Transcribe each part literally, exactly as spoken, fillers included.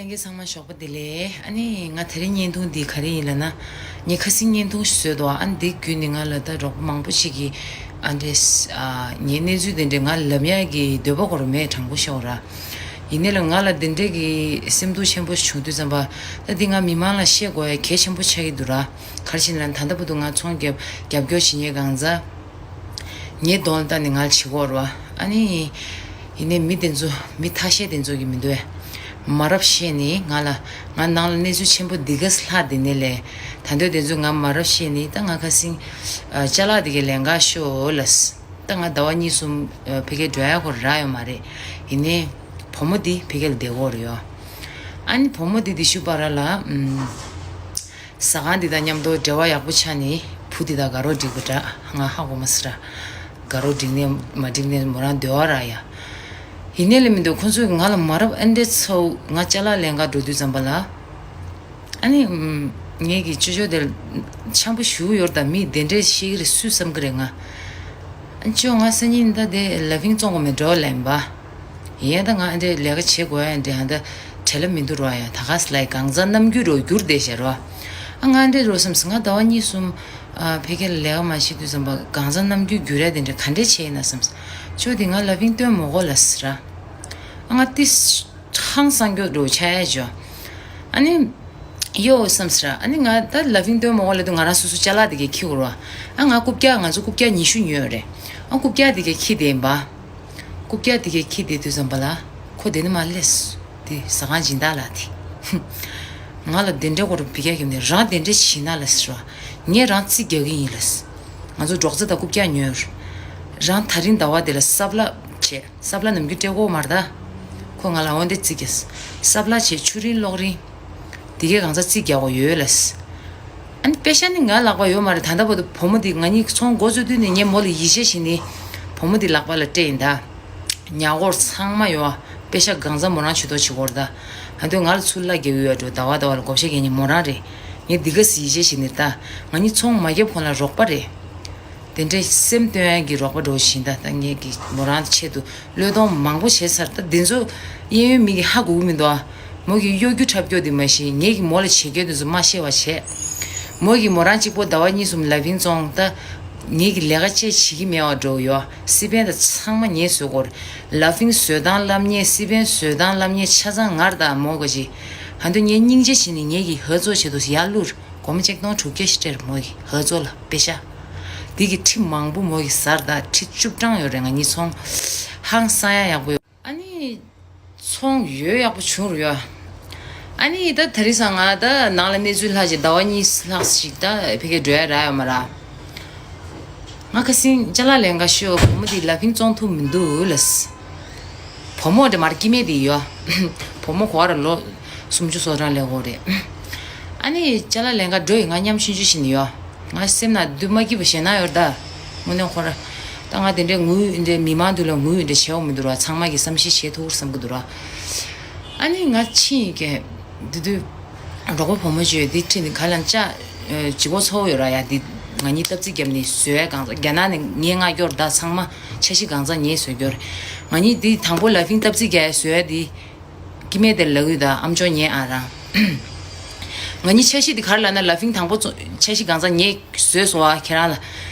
ལྷན་རྒྱས་ཚང་མ་ཞོགས་པ་བདེ་ལེགས། ཨ་ནི་ང་དེ་རིང་བརྙན་ཐུང་འདི་ག་རེ་ཡིན་ལབ་ན། ངས་ཁ་སང་བརྙན་ཐུང་ཞིག་བཟོས་འདུག་ཨ་ནི་འདི་བརྒྱུད་ནས་ང་ལ་ད་རོགས་པ་མང་པོ་ཞིག་གིས་ཨ་འདྲས་ཨ་ངའི་གནས་ཚུལ་དེ་འདྲས་ང་ལབ་ཡག་གི་འདོད་པ་ཁོ་རང་མེད། དྲང་པོ་བཤད་ར། ཡིན་ནའི་ལ་ང་ལ་འདི་འདྲས་ཀྱི་སེམས་སྡུག་ཆེན་པོ་ཞིག་བྱུང་དུས་ཙམ་པ། ད་འདི་ང་མི་མང་ལ་བཤད་དགོས་ཡ་གལ་ཆེན་པོ་ཆགས་ཀྱི་འདུག་ར། ག་རེ་ཞིག་ལབ་ན། ད་ལྟ་བར་དུ་ང་ཚོང་རྒྱབ་རྒྱབ་སྐྱོར་བྱེད་མཁན་གང་ཟག་ངའི་གདོང་ལ་བལྟས་ནས་ང་ལ་བྱེད་ཀྱི་ཡོད་རེད་བ། ཨ་ནི། ཡིན་ནའི་མི་དེ་ཚོ་མི་ཐ་ཤལ་དེ་ཚོ་གིས་མི་འདུག་བས། མ་རབས་བཤད་ནི་ང་ལ། ང་ནང་ལ་གནས་ཚུལ་ཆེན་པོ་འདི་ག་ལྷག་དེ་ནས་ལས། ད་འདོད་དེ་ཚོ་ང་མ་རབས་བཤད་ནི་ད་ང་ཁ་སང་། ཨ་ཅ་ལག་དེ་གའི་ལས་འགག་ཤོར་ལབ། ད་ང་ཟླ་བ་གཉིས་གསུམ་ཨ་ཕ་གིར་འགྲོ་ཡ་ཁོ་རག་ཡོད་མ་རེད། ཡིན་ནའི། བུ་མོ་འདི་ཕ་གིར་བསྡད་ཀྱི་ཡོད་རེད་ཡོ། ཨ་ནི་བུ་མོ་འདི་དེ་ཤུ་པ་ར་ལ་ཨམ། ཟ་ཁང་འདི་དང་མཉམ་དུ་འབྲེལ་བ་ཡག་པོ་ཆགས་ནས་བུ་འདི་དང་དགའ་རོགས་འགྲིག་པ་འདྲ། ང་ཧ་གོ་མ་སོང་ར། དགའ་རོགས་འགྲིག་ནས་མ་འགྲིག་ནས་མོ་རང་འདོད་པ་རག་ཡ། ཡིན་ནའི་ལ་མི་འདུག་ཁོང་ཚོས་ང་ལ་མ་རབས་ཨེ་འདྲས་ཚོ་ང་ཅ་ལག་ལེན་ག་འགྲོ་དུས་ཙམ་པ་ལ། ཨ་ནི། ཨམ། ངེད་ཀྱི་ཅོ་ཅོ་དེ་འཆམ་པོ་ཞུ་ཡོད་ད། མི་དེ་འདྲས་ཤེས་ཀྱི་རེད་སུས་བསམ་གྱི་རེད་ང་། ཨ་ཅོ་ང་སང་ཉིན་ད་དེ་ལ་ཕིང་བཙོང་གོ་མེད་འགྲོ་ལེན་པ། ཡིན་ད་ང་ཨ་འདྲས་ལས་ཀ་བྱེད་དགོས་ཡ་འདྲས་ཧ་ད་བྲེལ་ལ་མི་འདུག་རོ་ཡ། ད་ག་ས་ལ་གང་ཟག་རྣམ་འགྱུར་རོ་འགྱུར་བསྡད་ཤག་རོ། ཨ་ང་འདྲས་རོ་བསམ་སོང་། ང་ཟླ་བ་གཉིས་གསུམ་ཨ་ཕ་གིར་ལས་ཀ་མ་བྱེད་དུས་ཙམ་པ་གང་ཟག་རྣམ་འགྱུར་འགྱུར་ཡ་དེ་འདྲས་ག་འདྲས་བྱས་ཡིན་ན་བསམ་སོང་། ཅོ་དེ་ང་ལ་ཕིང་སྟོན་མོ་གོ་ལ་ཟེར་ར། ཨ་ང་ཏིས། ཧང་སང་རྒྱུ་འགྲོ་ཆ་ཡ་ཅོ། ཨ་ནི། ཡོ་བསམ་སོང་ར། ཨ་ནི་ང་ད་ལ་ཕིང་སྟོན་མོ་གོ་ལ་དུས་ང་རང་སོ་སོ་ཅ་ལག་དེ་གའི་ཁྱི་འུར་བ། ཨ་ང་རྐུབ་བཀྱག་ང་ཚོ་རྐུབ་བཀྱག་ཉི་ཤུ་ཉོས་ཡོད་རེད། ཨ་རྐུབ་བཀྱག་དེ་གའི་ཁྱི་དེ་ཡིན་པ། རྐུབ་བཀྱག་དེ་གའི་ཁྱི་དེ་དུས་ཙམ་པ་ལ། ཁོ་དེ་ནི་མ་སླེབས། དེ་ཟ་ཁང་སྦྱིན་བདག་ལགས་དེ། ང་ལ་དེ་འདྲའི་སྐོར་བི་ཀ་གྱིས་ནས་རང་དེ་འདྲ་བྱིན་ན་ལ་ཟེར་བ། ངས་རང་རྩིས་རྒྱག་གི་ཡིན་ལ། ང་ཚོ་འབྲོག་རྩེ་དང་རྐུབ་བཀྱག་ཉོས། རང་ད་རིང་ཟླ་བ་དེ་ལ་སབ་ལག་བྱས། སབ་ལག་ནམ་རྒྱུན་སྤྲད་གོ་མ་རེད་ད། ཁོ་ང་ལ་འོན་ཏེ་རྩིས་རྒྱག་སབ་ལག་བྱས་ཆུ་རིན་གློག་རིན། དེ་གའི་གང་ཟག་རྩིས་རྒྱག་གོ་ཡོད་ལ། ཨ་ནི་པེ་ཤ་ནི་ང་ལག་པ་ཡོད་མ་རེད། ད་ལྟ་བར་དུ་བུ་མོ་འདི་ང་གཉིས་ཚོང་འགོ་བཙུགས་དུས་ནས་ངས་མོ་ལ་ཡིད་ཆེས་བྱས་ནས་བུ་མོ་འདི་ལག་པ་ལ་སྤྲད་ཡིན་ད། ཉ་གོར་ཚང་མ་ཡོད་ཨ། པེ་ཤ་གང་ཟག་མོ་རང་ཆུ་ཐོག་བྱེད་གོ་རེད་ད། ཨ་དུས་ང་ལ་ཚུར་ལ་རྒྱག་ཡོད་འགྲོ། ཟླ་བ་ཟླ་བ་ལ་བགོ་བཤའ་རྒྱག་ཉིན་མོ་རང་རེད། ངས་འདི་ག་སི་ཡིད་ཆེས་བྱས་ནས་ད། ང་གཉིས་ཚོང་མ་རྒྱབ་གོང་ལ་རོགས་པ་རེད། དེ་འདྲའི་སེམས་སྟོན་ཡག་གི་རོགས་པ་འགྲོ་བཞིན་ད། ད་ངས་ཀྱི་མོ་རང་ཆེད་དུ་བློས་གཏོང་མང་པོ་བྱས་ཚར། ད་འདི་ཚོ་གཡས་གཡོན་མི་གི་ཧ་གོ་གི་མི་འདུག་ཨ། མོ་གི་གཡོ་སྒྱུ་འཁྲབ་སྐྱོ་འདི་མ་གཞི་ངས་ཀྱི་མོ་ལ་བྱེད་སྐྱོ་འདི་ཚོ་མ་ཤེས་པ་བྱས། མོ་གི་མོ་རང་གཅིག་པོ་ཟླ་བ་གཉིས་གསུམ་ལ་ཕིང་བཙོང་ད། ངས་ཀྱི་ལས་ཀ་ཅེས་བྱེད་ཀྱི་མེད་པ་འགྲོ་ཡོད། སི་པན་ད་ཚང་མ་ངས་བཟོས་གོ་རེད། ལ་ཕིང་བཟོས་སྟངས་ལབ་མཁན་སི་པན་བཟོས་སྟངས་ལབ་མཁན་ཆ་ཚང་ངར་ད་མོ་ག་ཅི། ཧ་འདུ་ངས་སྙིང་རྗེ་བྱས་ནས་ངས་ཀྱི་ཧ་ཚོ་བྱེད་དུ་ཡར་བླུགས། སྒོར་མོ་ཆིག་སྟོང་དྲུག་བརྒྱ་ཞིག་སྤྲད་མོ་གི་ཧ་ཚོ་ལ་པེ་ཤ། འདི་གི་ཁྲི་མང་པོ་མོ་གི་ཟར་དང་ཁྲི་བཅུ་གྲངས་ཡོད་རེད། ང་གཉིས་ཚོང་ཧང་སང་ཡ་ཡག་པོ་ཡོད། ཨ་ནི་ཚོང་ཡོད་ཡག་པོ་བྱུང་རུ་ཡོད། ཨ་ནི་ད་དེ་རིང་སང་ང་ད་ནང་ལ་གནས་ཚུལ་ལྷག་ཅིག་ཟླ་བ་གཉིས་ལྷག་ཞིག་ད་ཕ་གིར་འགྲོ་ཡ་རག་ཡོད་མ་ར། ང་ཁ་སང་ཅ་ལག་ལེན་ག་ཤོག་བུ་མོ་འདི་ལ་ཕིང་བཙོང་ཐུབ་མི་འདུག་ལ། བུ་མོ་དེ་མར་སྐྱེ་དམན་དེ་ཡོད། བུ་མོ་གོ་ར་ལོ་སུམ་ཅུ་སོ་གྲངས་ལས་འོ་རེད། ཨ་ནི་ཅ་ལག་ལེན་ག་འགྲོ་ཡི་ང་མཉམ་ཆུང་ཆུང་ཞིག་ནི་ཡོད། ང་སེམས་ན་འདུས་མ་སྐྱིད་པ་ཞེ་ན་ཡོད་ད། དངོས་གནས་ཁོ་ར། ད་ང་དེ་འདྲའི་ངུ་འདྲའི་མི་མང་འདུག་ལ་ངུ་འདྲ་བྱེད་འོ་མི་འདུག་ར། ཚང་མ་གི་བསམ་ཤེས་བྱེད་ཐུབ་བསམ་གི་འདུག་ར། ཨ་ནི་ང་ཕྱིན་ཡི་གེ། འདི་དུས། རོགས་པ་བུ་མོ་ཅིག་ཡོད་འདི་ཁྲིད་ནི་ག་ལ་ཅག་ལྗིད་པོ་ཚ་བོ་ཡོད་ར་ཡ། འདི་ང་གཉིས་སྟབས་རྩིས་བརྒྱབ་ནི་བཟོས་ཡ་གང་ཟག་རྒྱ་ནག་ནས་ངས་མངགས་སྐྱོར་ད་ཚང་མ་འཆར་གཞི་གང་ཟག་ངས་བཟོས་སྐྱོར། ང་གཉིས་འདི་དང་པོ་ལ་ཕིང་སྟབས་རྩིས་རྒྱག་ཡ་བཟོས་ཡ་འདི། སྐྱེ་དམན་དེ་ལ་གུས་ད་ཨམ་ཅོག་ཉན་ཨ་རང་། ང་གཉིས་འཆར་གཞི་འདི་ག་རེ་ལབ་ན་ལ་ཕིང་དང་པོ་ཚོ་འཆར་གཞི་གང་ཟག་ངས་བཟོས་སོང་བ་ཁྱེད་རང་ལ།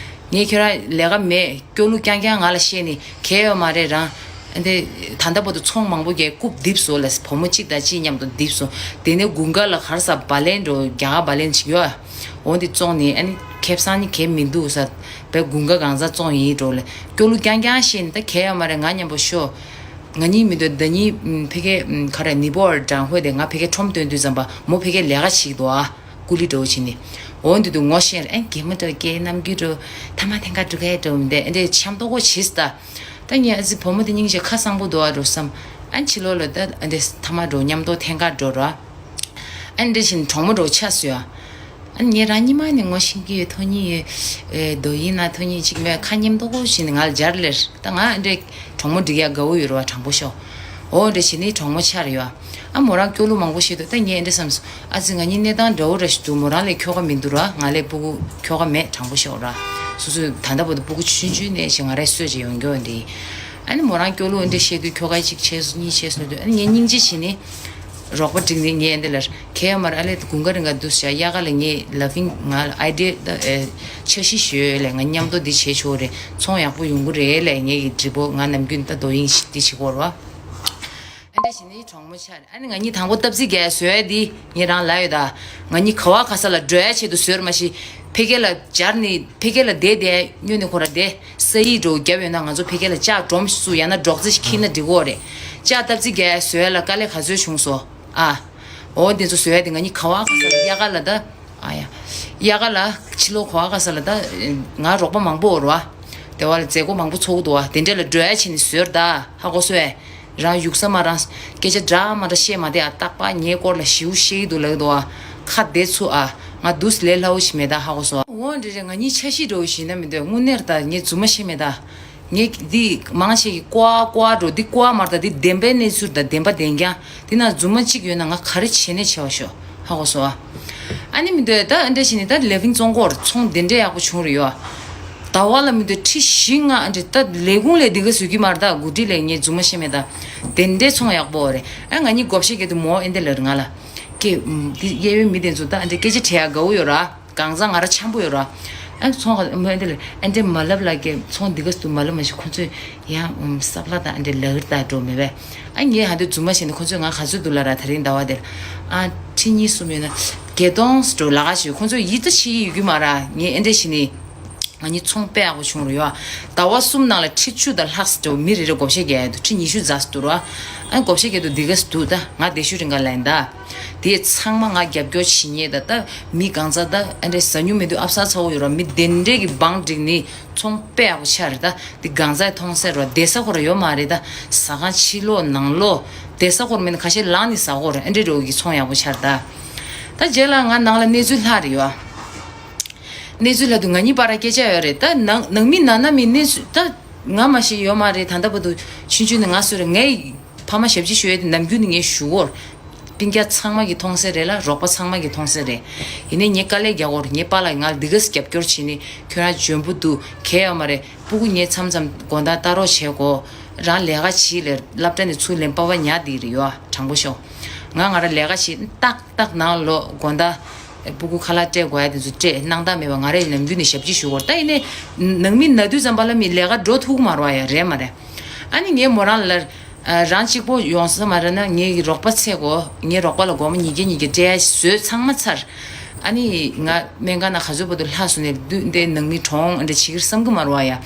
ངས་ཁྱོད་རང་ལས་ཀ་མེད། སྐྱོ་གླུ་རྐྱང་རྐྱང་ང་ལ་བཤད་ནི་གལ་ཡོད་མ་རེད་རང་། ཨ་འདི། ད་ལྟ་བར་དུ་ཚོང་མང་པོ་རྒྱག་རྐུབ་རྡིབ་སོང་ལ། བུ་མོ་གཅིག་དང་གཅིག་མཉམ་དུ་རྡིབ་སོང་། དེ་ནས་དགུན་ཁ་ལ་ག་རེ་ཟ་བ་ལན་འགྲོ་རྒྱ་གར་བ་ལན་ཅིག་ཡོད་ཨ། འོ་འདི་བཙོང་ནི་ཨ་ནི་ཁེ་བཟང་ནི་གལ་མི་འདུག་ས། བས་དགུན་ཁ་གང་ཟག་བཙོང་ཡིན་འགྲོ་ལ། སྐྱོ་གླུ་རྐྱང་རྐྱང་བཤད་ནི་ད་གལ་ཡོད་མ་རེད། ང་མཉམ་པོ་ཤོག་ང་གཉིས་མི་འདོད་ཟླ་གཉིས་ཕ་གི་ག་རེ་ནི་པོར་ཀྲང་ཧོས་དེ་ང་ཕ་གི་ཁྲོམ་སྟོན་དུས་ཙམ་པ་མོ་ཕ་གི་ལས་ཀ་བྱེད་ཀྱི་འདུག་ཨ། ཀུ་ལི་འགྲོ་བྱེད་ནི། འོ་འདི་དུ་ངོ་ཤེས་ཨན་གེ་མོ་འགྲོ་གེ་ནམ་རྒྱུན་འགྲོ། ཐ་མ་ཐེངས་ཀ་འགྲོ་གེ་འགྲོ་མི་འདེ་འདི་འཆམ་ཏོ་གོ་བྱིས་ད། ད་ངས་ཨ་ཙི་བུ་མོ་འདི་སྙིང་རྗེ་ཁ་གསང་པོ་འདུག་ཨ་འགྲོ་བསམ། ཨན་ཕྱི་ལོགས་ལ་ད་འདི་ཐ་མ་འགྲོ་མཉམ་དུ་ཐེངས་ཀ་འགྲོ་ར། ཨན་འདི་བཞིན་གྲོགས་མོ་འགྲོ་ཆ་སུ་ཡ། ཨ་ནི་ངས་རང་ཉི་མ་ནས་ངོ་ཤེས་ཀྱི་ཡོད། ཐོ་ཉི་ཡོད། ཨེ་རྡོ་ཡིན་ན་ཐོ་ཉི་གཅིག་མེད་ཁ་ཉེམ་ཏོག་ཞིག་ནས་ང་ལ་སྦྱར་ལེར། ད་ང་ཨ་འདྲས་གྲོགས་མོ་འགྲིག་ཡ་དགའ་བོ་ཡོད་རེད་བ། དྲང་པོ་ཤོག་འོ་འདྲ་བྱས་ནས་གྲོགས་མོ་ཆགས་རེད་བ། ཨ་མོ་རང་སྐྱོ་གླུ་མང་པོ་བཤད་འདུག་ད་ངས་ཨ་འདྲས་བསམ་སོང་། ཨ་ཙི་ང་གཉིས་གནས་སྟངས་འདྲ་བོ་འདྲ་ཞིག་འདུག་མོ་རང་ལས་ཁྱོ་ག་མི་འདུག་ར། ང་ལས་སྤུ་གུ་ཁྱོ་ག་མེད། དྲང་པོ་ཤོག་ར། སོ་སོས་ད་ལྟ་བར་དུ་སྤུ་གུ་ཆུང་ཆུང་ནས་ཞིག་ང་རའི་གསོས་ཅིག་ཡོང་རྒྱུ་འདི། ཨ་ནི་མོ་རང་སྐྱོ་གླུ་འདི་བཤད་དུས་ཁྱོ་ག་གཅིག་བྱས་སོང་གཉིས་བྱས་སོང་དུས་ཨ་ནི་ངས་སྙིང་རྗེ་བྱས་ནས། རོགས་པ་བསྒྲིགས་ནས་ངས་འདི་ལ་གལ་ཡོད་མ་རེད། ཨ་ལས་དགུན་ཁ་རིང་ག་འདུག་བྱ། དབྱར་ཁ་ལ་ངས་ལ་ཕིང་ང་ལ་ཨའི་ཌི་ཡ་ད་ཨེ་འཆར་གཞི་ཞུས་ལས། ང་མཉམ་དུ་འདི་བྱེད་ཆོག་རེད། ཚོང་ཡག་པོ་ཡོང་གི་རེད་ལས། ངས་ཀྱི་འདྲི་པོ་ང་ནམ་རྒྱུན་ད་རྡོ་དབྱིངས་ཤིག་འདི་བྱེད་དགོས་རེད་བ། ཨ་འདྲ་བྱས་ནས་གྲོགས་མོ་ཆགས་རེད། ཨ་ནི་ང་གཉིས་དང་པོ་སྟབས་རྩིས་རྒྱག་བཟོས་འདི་ངས་རང་ལབ་ཡོད་ད། ང་གཉིས་ག་བ་ག་ས་ལ་འགྲོ་ཡ་ཆེད་དུ་བཟོས་མ་གཞི། ཕ་གི་ལ་སྦྱར་ནས་ཕ་གི་ལ་བསྡད་བསྡད་སྨྱོ་ནས་ཁོ་ར་བསྡད། ས་ཡིག་འགྲོ་རྒྱབ་ཡོད་ན་ང་ཚོ་ཕ་གི་ལ་ལྕགས་སྒྲོམ་ཞིག་བཙུགས། ཡང་ན་སྒྲོག་ཙེ་ཞིག་ཁྱེར་ན་འགྲིག་གོ་རེད། ལྕགས་སྟབས་རྩིས་རྒྱག་བཟོས་ལ་དཀའ་ལས་ག་ཚོད་བྱུང་སོང་ཨ། འོ་འདི་ཚོ་བཟོས་ཏེ་ང་གཉིས་ག་བ་ག་ས་ལ་དབྱར་ཁ་ལ་ད། ཨ་ཡ། དབྱར་ཁ་ལ་ཕྱི་ལོགས་ག་བ་ག་ས་ལ་ད། ང་རོགས་པ་མང་པོ་ཡོད་རེད་བ། དེ་བ་ལ་མཛད་སྒོ་མང་པོ་ཚོགས་ཀྱི་འདུག་བ། དེ་འདྲ་ལ་འགྲོ་ཡ་བྱས་ནས་བཟོས་རེད་ད། ཧ་གོ་སོང་ངས། རང་ཡུགས་ས་མ་རང་། སྐད་ཆ་འདྲ་མ་འདྲ་བཤད་མ་བསྡད་ཨ། རྟག་པར་ངའི་སྐོར་ལ་ཞེ་པོ་བཤད་ཀྱི་འདུག་ལབ་ཀྱི་འདུག་ཨ། ཁ་བདེ་ཚུགས་ཨ། ང་འདུག་སེ་ལས་སླ་བོ་ཞིག་མེད་ད། ཧ་གོ་སོང་ཨ། འོ་འདྲ་རེད། ང་གཉིས་འཆར་གཞི་འདྲ་བོ་ཞིག་ན་མི་འདོད། དངོས་གནས་ད་ངས་རྫུན་མ་བཤད་མེད་ད། ངས་འདི་མང་ཆེ་གི་ཀོ་བ་ཀོ་བ་འགྲོ། འདི་ཀོ་བ་མ་རེད་ད། འདི་བདེན་པའི་གནས་ཚུལ་ད། བདེན་པ་བདེན་རྐྱང་། འདི་ན་རྫུན་མ་གཅིག་ཡོད་ན་ང་ག་རེ་བྱས་ནས་བྱས་པ་ཤོག་ཧ་གོ་སོང་ཨ། ཨ་ནི་མི་འདོད་ད། ཨ་འདྲ་བྱས་ནས་ད་ལེ་ཕིང་བཙོང་གོ་ར། ཚོང་དེ་འདྲ་ཡག་པོ་བྱུང་རེད་ཡོ། ཟླ་བ་ལ་མི་འདོད་ཁྲི་བཞི་ལྔ་ཨ་འདྲ་ད་ལས་ཁུངས་ལས་འདི་ག་བཟོ་གི་མ་རེད་ད། འགོ་ཁྲིད་ལས། ངས་རྫུན་མ་བཤད་མེད་ད། དེ་འདྲའི་ཚོང་ཡག་པོ་རེད། ཨ་ང་གཉིས་བགོ་བཤའ་རྒྱག་དུས་མོ་ཨེ་འདྲ་ལབ་རེད་ང་ལ། ཀྱེ་འདི་གཡས་གཡོན་མི་དེ་ཚོ་ད་ཨ་འདྲ་སྐད་ཆ་དྲི་ཡ་དགའ་བོ་ཡོད་ར། གང་ཟག་ང་རང་འཆམ་པོ་ཡོད་ར། ཨ་ཚོང་ག་མོ་ཨེ་འདྲ་ལབ། ཨེ་འདྲ་མ་ལབ་ལ། ཀྱེ་ཚོང་འདི་ག་བཟོ་མ་ལབ་མ་ཤེས། ཁོ་ཚོས་ཡང་ཨུམ་སབ་ལ་དང་ཨ་འདྲ་ལབ་ཀྱི་རེད་ད། འགྲོ་མེད་པས། ཨ་ངས་ཧ་འདོད་རྫུན་མ་བཤད་ནས་ཁོ་ཚོས་ང་ག་ཚོད་འདུག་ལབ་ར། ད་རིང་ཟླ་བ་དེར་ཨ་ཁྲི་གཉིས་གསུམ་ཡོད་ན་བརྒྱད་སྟོང་འགྲོ་ལ་ག་ཞིག་ཁོ་ཚོས་ཡིད་ད་ཆེས་ཡོད་ཀྱི་མ་ར། ངས་ཨེ་འདྲ་བྱས་ནས་ང་གཉིས་ཚོང་དཔེ་ཡག་པོ་བྱུང་རེད་ཡོ། ཟླ་བ་གསུམ་ནང་ལ་ཁྲི་བཅུ་དང་ལྷག་ཙམ་འགྲོ། མི་རེ་རེ་བགོ་བཤའ་རྒྱག་ཡ་འདུག་ཁྲི་ཉི་ཤུ་རྩ་ཙམ་འདུག་ར། ཨ་བགོ་བཤའ་རྒྱག་དུས་འདི་ག་ཙམ་འདུག་ད་ང་དེ་ཤུ་རིང་ག་ལ་ཡིན་ད། དེ་ཚང་མ་ང་རྒྱབ་སྐྱོར་བྱེད་མཁན་ད། ད་མི་གང་ཟག་ད་ཨ་འདྲ་ཟ་སྙུང་མེད་དུས་ཨབ་ས་ཚ་བོ་ཡོད་ར། མི་དེ་འདྲས་ཀྱི་བང་བསྒྲིགས་ནས་ཚོང་དཔེ་ཡག་པོ་ཆགས་རེད་ད། དེ་གང་ཟག་མཐོང་སའི་རོ་བསྡད་ས་ཁོ་ར་ཡོད་མ་རེད་ད། ཟ་ཁང་ཕྱི་ལོགས་ནང་ལོགས་བསྡད་ས་ཁོ་ར་མེད་ན་ཁ་ཤས་ལངས་ནས་ཟ་ཁོ་ར། ཨེ་འདྲས་འགྲོ་གི་ཚོང་ཡག་པོ་ཆགས་རེད་ད། ད་རྗེས་ལ་ང་ནང་ལ་གནས་ཚུལ་ལྷག་རེད་ཡོ། གནས་ཚུལ་ལྷག་དུས་ང་གཉིས་བར་སྐད་ཆ་ཡོད་རེད་ད། ནང་ནང་མི་ནང་ན་མི་གནས་ཚུལ་ད་ང་མ་ཤེས་ཡོད་མ་རེད། ད་ལྟ་བར་དུ་ཆུང་ཆུང་ནས་ང་གསོས་རེད། ངའི་ཕ་མ་ཞབས་ཕྱི་ཞུ་ཡས་དེ་ནམ་རྒྱུན་ནས་ངས་ཞུ་གོ་ར། སྤུན་ཀྱག་ཚང་མ་གིས་མཐོང་ས་རེད་ལ། རོགས་པ་ཚང་མ་གིས་མཐོང་ས་རེད། ཡིན་ནའི་ངས་དཀའ་ལས་རྒྱག་གོ་ར། ངའི་པཱ་ལགས་ང་ལ་འདི་ག་ཙམ་རྒྱབ་སྐྱོར་བྱས་ནས་ཁྱོད་རང་འཇོན་པོ་འདུག་གལ་ཡོད་མ་རེད། སྤུ་གུ་ངས་མཚམས་མཚམས་དགོང་དག་ལྟ་རོགས་བྱེད་གོ། རང་ལས་ཀ་བྱེད་ལས་སློབ་གྲྭ་ནས་ཚུར་ལེན་པ་བ་ཉག་དེ་རེད་ཡོ། དྲང་པོ་ཤོད། ང་ང་རང་ལས་ཀ་བྱེད་ཏག་ཏག་ནང་ལོགས་དགོང་དག་སྤུ་གུ་ཁ་ལག་སྤྲད་དགོས་ཡ་དེ་ཚོ་སྤྲད། སྣང་དག་མེད་པ་ང་རང་ནམ་རྒྱུན་ནས་ཞབས་ཕྱི་ཞུ་གོ་ར། ད་ཡིན་ནའི་ནང་མི་ན་དུས་ཙམ་པ་ལ་མི་ལས་ཀ་འགྲོ་ཐུབ་ཀྱི་མ་རེད་བ་ཡ། རེད་མ་རེད། ཨ་ནི་ངས་མོ་རང་ལ། ཨ་རང་གཅིག་པོ་ཡོང་ས་མ་རེད་ན་ངའི་རོགས་པ་འཚོལ་གོ། ངའི་རོགས་པ་ལ་སྒོར་མོ་ཉིས་བརྒྱ་ཉིས་བརྒྱ་སྤྲད་ཡ་བཟོས་ཚང་མ་ཚར། ཨ་ནི་ང་སྨན་ཁང་ནང་ག་ཚོད་བར་དུ་ལྷག་སོང་ནས་དུས་འདི་ནང་མི་གྲོངས་འདྲ་བྱེད་ཀྱི་བསམ་གྱི་མ་རེད་བ་ཡ།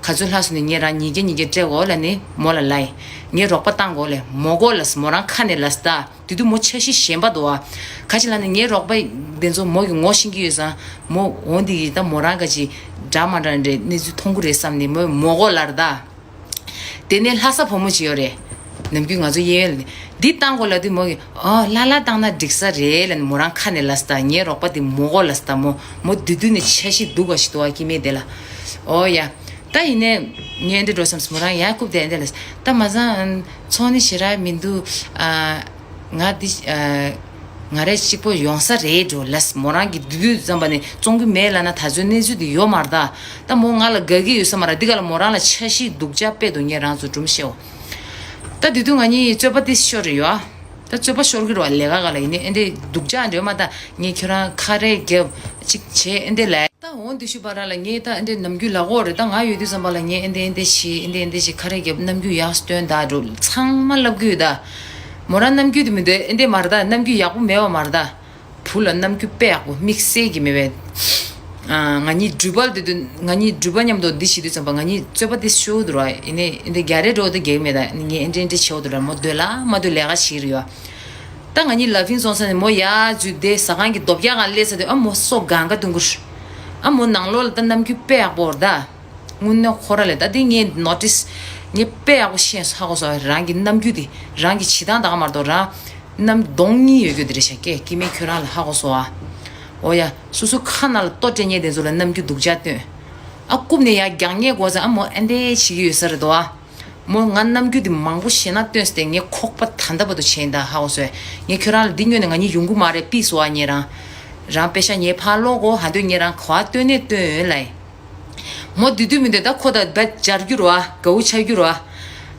ག་ཚོད་ལྷག་སོང་ནས་ངས་རང་ཉིས་བརྒྱ་ཉིས་བརྒྱ་སྤྲད་གོ་ལབ་ནས་མོ་ལ་ལབ་ཡིན། ངའི་རོགས་པ་བཏང་གོ་ལབ། མོ་གོ་ལབ་སོང་། མོ་རང་ཁ་ནས་ལབ་སོང་ད། དེ་དུས་མོ་འཆར་གཞི་གཞན་པ་འདུག་བ། ག་ཅི་ལབ་ན་ངའི་རོགས་པ་དེ་ཚོ་མོ་གི་ངོ་ཤེས་ཀྱི་ཡོད་ཙང་མོ་འོ་འདི་ཡིས་ད་མོ་རང་ག་ཅི་འདྲ་མ་འདྲ་འདྲའི་གནས་ཚུལ་མཐོང་གི་རེད་བསམ་ནས་མོས་མོ་གོ་ལབ་རེད་ད། དེ་ནས་ལྷ་ས་བུ་མོ་ཅིག་ཡོད་རེད། ནམ་རྒྱུན་ང་ཚོ་གཡས་གཡོན་ལ་འདི་བཏང་གོ་ལབ་དུས་མོ་གིས་ཨོ་ལྷ་ལྷ་བཏང་ན་འགྲིག་ས་རེད་ལབ་ནས་མོ་རང་ཁ་ནས་ལབ་སོང་ད། ངའི་རོགས་པ་དེ་མོ་གོ་ལབ་སོང་ད། མོ་མོ་བདུད་བདུད་ནས་འཆར་གཞི་སྡུག་པ་ཞིག་འདུག་བ་སྐྱེ་དམན་དེ་ལ། ཨོ་ཡ། ད་ཡིན་ནའི་ངས་འདི་འགྲོ་བསམ་སོང་། མོ་རང་ཡར་རྐུབ་སྟེ་འདི་ལ་ད་མ་བཟང་ཚོང་ནི་ཞེ་དྲག་མི་འདུག་ཨ། ང་འདི་ཨ། ང་རང་གཅིག་པོ་ཡོང་ས་རེད་འགྲོ་ལབ། མོ་རང་གིས་བདུད་བདུད་ཙམ་པ་ནས་བཙོང་གི་མེད་ལབ་ན་ད་གཟོད་གནས་ཚུལ་འདི་ཡོད་མ་རེད་ད། ད་མོ་ང་ལ་དགའ་གི་ཡོད་ས་མ་རེད། འདི་ག་ལ་མོ་རང་ལ་འཆར་གཞི་སྡུག་ཅག་དཔེ་འདུག་ངས་རང་ཚོ་སྒྲུང་བཤད་འོ། ད་དེ་དུས་ང་གཉིས་རྩོད་པ་དེ་ཤོར་རེད་ཡོ། ད་རྩོད་པ་ཤོར་གི་རེད་བ། ལས་ཀ་ག་ལ་ཡིན་ནའི་ཨེ་འདྲའི་སྡུག་ཅག་འདྲ་མ། ད་ངས་ཁྱོད་རང་ཁ་རས་རྒྱབ་ཅིག་བྱས་ཨེ་འདྲ་ལབ། ད་འོ་འདི་ཤུ་བ་ར་ལ་ངས་ད་ཨེ་འདྲའི་ནམ་རྒྱུན་ལབ་ཀྱི་ཡོད་རེད། ད་ང་ཡོད་དུས་ཙམ་པ་ལ་ངས་ཨེ་འདྲ་ཨེ་འདྲ་བྱས་ཨེ་འདྲ་ཨེ་འདྲ་བྱས་ཁ་རས་རྒྱབ་རྣམ་འགྱུར་ཡག་སྟོན་ད་འགྲོ་ཚང་མ་ལབ་ཀྱི་ཡོད་ད། མོ་རང་རྣམ་འགྱུར་དེ་མི་འདུག་ཨེ་འདྲ་མ་རེད་ད། རྣམ་འགྱུར་ཡག་པོ་མེད་པ་མ་རེད་ད། བུ་ལ་རྣམ་འགྱུར་དཔེ་ཡག་པོ་དམིགས་བསལ་གྱི་མེད་པས། ཨ། ང་གཉིས་འགྲུལ་པ་དེ་དུས་ང་གཉིས་འགྲུལ་པ་མཉམ་དུ་འདི་བྱེད་དུས་ཙམ་པ་ང་གཉིས་རྩོད་པ་དེ་ཤོར་འདུག་ར། ཡིན་ནའི་ཨེ་འདྲ་རྒྱག་རེས་འགྲོ་དེ་རྒྱག་མེད་ད། ངས་ཨེ་འདྲ་ཨེ་འདྲ་བྱེད་འོ་དུ་ར། མོ་འདོད་ལ་མ་འདོད་ལས་ཀ་བྱེད་རེད་ཡོ། ད་ང་གཉིས་ལ་ཕིང་སོང་ས་ནས་མོ་ཡར་འཛུལ་དེ་ཟ་ཁང་གི་རྡོ་བརྒྱ་སྒང་སླེབས་ས་དེ་ཨ་མོ་སོ་གང་ག་བཏུང་གི་རེད། ཨ་མོ་ནང་ལོགས་ལ་ད་རྣམ་འགྱུར་དཔེ་ཡག་པོ་རེད་ད། དངོས་གནས་ཁོ་ར་ལས་ད་འདི་ངས་ནོ་ཊིས་ངས་དཔེ་ཡག་པོ་ཤེས་སོང་། ཧ་གོ་སོང་། རང་གི་རྣམ་འགྱུར་དེ་རང་གི་བྱེད་སྟངས་ད་ག་མ་གཏོགས་རང་རྣམ་གདོང་གཉིས་ཡོད་རྒྱུ་དེ་རེད་ཤག་ཀྱེ་སྐྱེ་དམན་ཁྱོད་རང་ལ་ཧ་གོ་སོང་ཨ། འོ་ཡ། སོ་སོ་ཁ་ནང་ལ་ལྟོ་སྤྲད་མཁན་དེ་ཚོ་ལ་རྣམ་འགྱུར་སྡུག་ཅག་སྟོན། ཨ་རྐུབ་ནས་ཡར་རྒྱག་མཁན་དགོས་ཙང་ཨ་མོ་ཨེ་འདྲས་བྱེད་ཀྱི་ཡོད་ས་རེད་དོ་ཨ། མོ་ང་རྣམ་འགྱུར་དེ་མང་པོ་ཞེ་ན་སྟོན་སྟེ་ངས་ཁོག་པ་ད་ལྟ་བར་དུ་བྱས་ཡིན་ད། ཧ་གོ་སོང་། ངས་ཁྱོད་རང་ལ་འདི་སྔོན་ནས་ང་གཉིས་ཡོང་གི་མ་རེད་པི་སོ་ཨ། ངས་རང་རང་པེ་ཤ་ངས་ཕར་སློག་གོ་ཧ་འདོད་ངས་རང་ག་བ་སྟོན་ནས་སྟོན་ཡོད་ལ་ཡིན། མོ་དེ་དུས་མི་འདོད་ད་ཁོ་ད་བད་འབྱར་རྒྱུ་རོ་ཨ། དགའ་བོ་ཆགས་རྒྱུ་རོ་ཨ།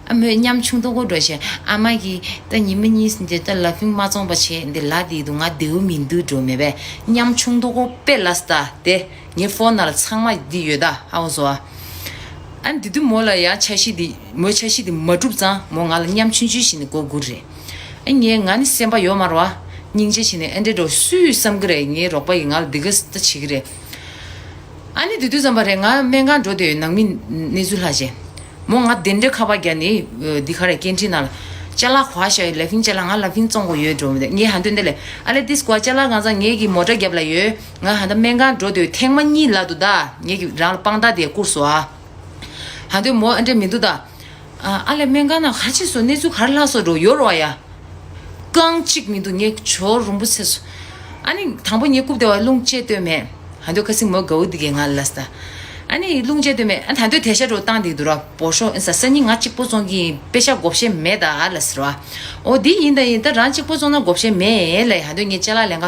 ཨ་མོས་ཉམ་ཆུང་ཏོག་ཀོ་འགྲོ་བྱས། ཨ་མ་གིས་ད་ཉི་མ་གཉིས་འདི་ད་ལ་ཕིང་མ་བཙོང་པ་བྱས་འདི་ལ་དེ་དུ་ང་བདེའུ་མི་འདུག་འགྲོ་མེད་པས། ཉམ་ཆུང་ཏོག་ཀོ་དཔེ་ལ་སྟ་དེ་ངའི་ཕོན་ནང་ལ་ཚང་མ་འདི་ཡོད་ད་ཧ་གོ་སོང་ཨ། ཨ་འདི་དུས་མོ་ལ་ཡང་འཆར་གཞི་འདི་མོའི་འཆར་གཞི་འདི་མ་གྲུབ་ཙང་མོ་ང་ལ་ཉམ་ཆུང་ཆུང་ཞིག་ནས་མགོ་སྒུར་རེད། ཨ་ངས་ང་ནི་སེམས་པ་ཡོད་མ་རེད་བ། སྙིང་རྗེ་བྱས་ནས་ཨ་འདྲེ་འགྲོ་སུས་བསམ་གི་རེད། ངའི་རོགས་པ་ཡིས་ང་ལ་འདི་ག་ད་བྱེད་ཀྱི་རེད། ཨ་ནི་དེ་དུས་ཙམ་པ་རེད། ང་སྨན་ཁང་འགྲོ་དུས་ནང་མི་གནས་ཚུལ་ལྷག་བྱས། མོ་ང་དེ་འདྲའི་ཁ་པར་རྒྱག་ནི་འདི་ག་རེ་ཀེན་ཊིན་ནང་ལ་ཅ་ལག་གོ་བ་ཤ་ཡོད་ལ་ཕིང་ཅ་ལག་ང་ལ་ཕིང་བཙོང་དགོས་ཡོད་འགྲོ་མི་འདུག་ངས་ཧ་འདོད་འདི་ལས་ཨ་ལེ་ཏིས་གོ་ཅ་ལག་གང་ཚང་ངས་ཀྱི་མོ་ཊ་རྒྱབ་ལ་ཡོད། ང་ཧ་ད་སྨན་ཁང་འགྲོ་དུས་ཐེངས་མ་གཉིས་ལ་འདུག་ད་ངས་ཀྱི་རང་ལ་དཔང་རྟགས་དེ་བསྐུར་སོང་ཨ། ཧ་འདོད་མོ་ཨ་འདྲེ་མི་འདུག་ད། ཨ་ཨ་ལེ་སྨན་ཁང་ནང་ག་རེ་བྱས་སོང་གནས་ཚུལ་ག་རེ་ལྷག་སོང་འགྲོ་ཡོད་རོགས་ཡ། རྐང་གཅིག་མི་འདུག་ངས་ཇོ་རུམ་པོ་ཚེ་སོ། ཨ་ནི་དང་པོ་ངས་རྐུབ་དེ་བ་རླུང་བཅད་ལྟོས་མེད། ཧ་འདོད་ཁ་སིང་མོ་དགའ་བོ་འདི་གས་ང་ལ་ལ་སྟ། ཨ་ནི་རླུང་བཅད་ལྟོས་མེད་ཨ་ད་འདོད་དེ་ཤ་འགྲོ་བཏང་འདི་འདུག་ར་བོ་ཤོ་ཨིན་ས་ས་ཉིན་ང་གཅིག་པོ་བཙོང་གི་ཡིན་པེ་ཤ་བགོ་བཤའ་མེད་ད་ཨ་ལ་ཟེར་བ། ཨོ་འདི་ཡིན་ད་ཡིན་ད་རང་གཅིག་པོ་བཙོང་ན་བགོ་བཤའ་མེད་ལ་ཧ་འདོད་ངས་ཅ་ལག་ལེན་ག་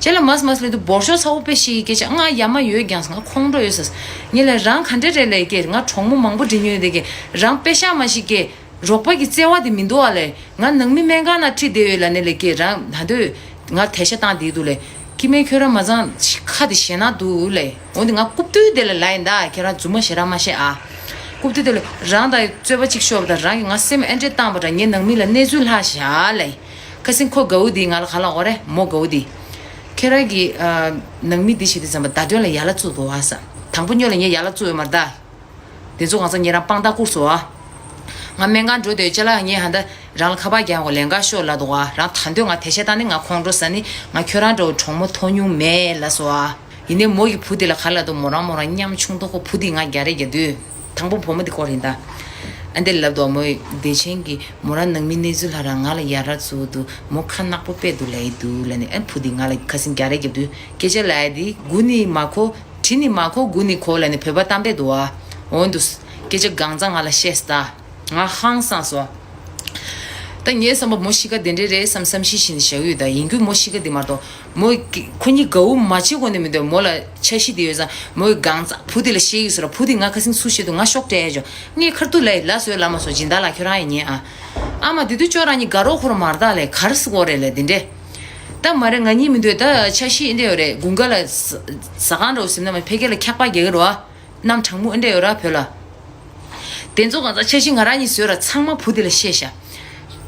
ཅ་ལག་མ་སི་མ་སི་ལེ་འདུག་བོ་ཤོ་ཚ་བོ་པེ་ཤི་ཡི་སྐད་ཆ་ང་ཡ་མ་ཡོད་ཀྱང་ང་ཁོང་ཁྲོ་ཡོད་ས་ངས་ལ་རང་ག་འདྲ་རེད་ལ་ཡི་སྐད་ང་གྲོགས་མོ་མང་པོ་འདྲི་ཉོས་འདི་གས་རང་པེ་ཤ་མ་ཤི་སྐད། རོགས་པ་གི་བརྩེ་བ་དེ་མི་འདུག་ཨ་ལེ། ང་ནང་མི་སྨན་ཁང་ན་ཁྲིད་བསྡད་ཡོད་ལ་ནི་ལེ་ཀེ་རང་ད་འདོད་ང་དེ་ཤ་བཏང་བསྡད་འདུག་ལེ། ཀི་མེ་ཁྱོད་རང་མ་ཚང་ཁ་དེ་ཞེད་སྣང་འདུག་ལེ། འོན་ཏེ་ང་རྐུབ་སྟོད་དེ་ལ་ལ་ཡིན་ད་ཁྱེད་རང་རྫུན་མ་ཞེ་དྲག་མ་བཤད་ཨ། རྐུབ་སྟོད་དེ་ལ་རང་དང་རྩོད་པ་གཅིག་ཤོར་བ་དང་རང་གི་ང་སེམས་ཨེ་འདྲེ་བཏང་པ་འདྲ་ངའི་ནང་མི་ལ་གནས་ཚུལ་ལྷག་བཞག་ལེ། ཁ་སིང་ཁོ་དགའ་བོ་དེ་ང་ལ་ག་ལ་འོ་རེ་མོ་དགའ་བོ་དེ། ཁྱེད་རང་གི་ནང་མི་དེ་བྱེད་དུས་ཙམ་པ་ད་དོན་ལ་ཡ་ལ་བཙུགས་དགོས་བ་ས། དང་པོ་ཉོ་ལ་ངས་ཡ་ལ་བཙུགས་ཡོད་མ་རེད་ད། དེ་ཚོ་གང་ཚང་ངས་རང་དཔང་རྟགས་བསྐུར་སོང་ཨ། ང་སྨན་ཁང་འགྲོ་དུས་ཅ་ལག་ངས་ཧ་ད་རང་ལ་ཁ་པར་རྒྱག་གོ་ལན་ཁ་ཤོར་ལ་འདུག་ཨ། རང་ད་འདོད་ང་དེ་བཤད་སྟངས་ནི་ང་ཁོང་ཁྲོ་ཟ་ནི་ང་ཁྱོད་རང་འདྲ་བོ་གྲོགས་མོ་མཐོང་མྱོང་མེད་ལ་སོ་ཨ། ཡིན་ནའི་མོ་ཡི་བུ་དེ་ལ་ག་ལ་འདུག་མོ་རང་མོ་རང་ཉམ་ཆུང་ཏོག་ཁོ་བུ་དེ་ང་རྒྱ་རེ་རྒྱ་དུས་དང་པོ་བུ་མོ་དེ་སྐོར་ཡིན་ད། ཨ་འདི་ལབ་འདུག་མོ་བདེ་ཆེན་གྱི་མོ་རང་ནང་མི་གནས་ཚུལ་ལྷ་རང་ང་ལ་ཡ་ར་བཙུགས་འདུག་མོ་ཁ་ནག་པོ་དཔེ་འདུག་ལ་ཡི་འདུག་ལ་ནི་ཨ་བུ་དེ་ང་ལ་ཁ་སིང་རྒྱ་རེ་རྒྱབ་དུས་སྐད་ཆ་ལ་ཡ་དེ་དགུ་ནི་མ་ཁོ། དྲི་ནི་མ་གོ་དགུ་ནི་གོ་ལ་ནི་བོད་པ་གཏམ་དཔེ་འདུག་ཨ། འོན་ཏུ། སྐད་ཆ་གང་ཚང་ང་ལ་བཤད་སྟ། ང་ཧང་སངས་སོ། ད་ངའི་བསམ་པ་མོ་ཤི་ཀ་དེ་འདྲས་རེད་བསམ་བསམ་ཤི་ཤི་ནི་བཞག་ཡོད་ད་ཡིན་རྒྱུ་མོ་ཤི་ཀ་དེ་མ་གཏོགས་མོ་ཁོ་གཉིས་དགའ་བོ་མ་བྱེད་གོ་ནི་མི་འདུག་མོ་ལ་འཆར་གཞི་དེ་ཡོད་ཙང་མོའི་གང་ཚ་བུ་དེ་ལ་བཤད་ཡོད་ཟེར་བུ་དེ་ང་ཁ་སིང་སུ་བཤད་འདུག་ང་ཤོག་སྤྲད་ཡ་ཅོ་ངས་ཁར་ཏུ་ལ་ཡི་ལ་སོས་ལ་མ་སོ་སྦྱིན་བདག་ལ་ཁྱོད་རང་ཡིན་ཉན་ཨ། ཨ་མ་དེ་དུས་ཅོ་རང་གཉིས་དགའ་རོགས་ཁོ་ར་མ་ར་ད་ལས་ག་རེ་སི་གོ་རེད་ལས་དེ་འདྲས། ད་མ་རེད་ང་གཉིས་མི་འདོད་ད་འཆར་གཞི་ཨེ་འདྲ་ཡོད་རེད་དགུན་ཁ་ལ་ཟ་ཟ་ཁང་འགྲོ་ཟིན་ན་མ་ཕ་གི་ལ་འཁྱག་པ་རྒྱག་གི་རོ་ཨ། གནམ་གྲང་མོ་ཨེ་འདྲ་ཡོད་ར་བོད་ལ། དེ་ཚོ་གང་ཚ་འཆར་གཞི་ང་རང་གཉིས་བཟོས་ར་ཚང་མ་བུ་དེ་ལ་བཤད་ཤག་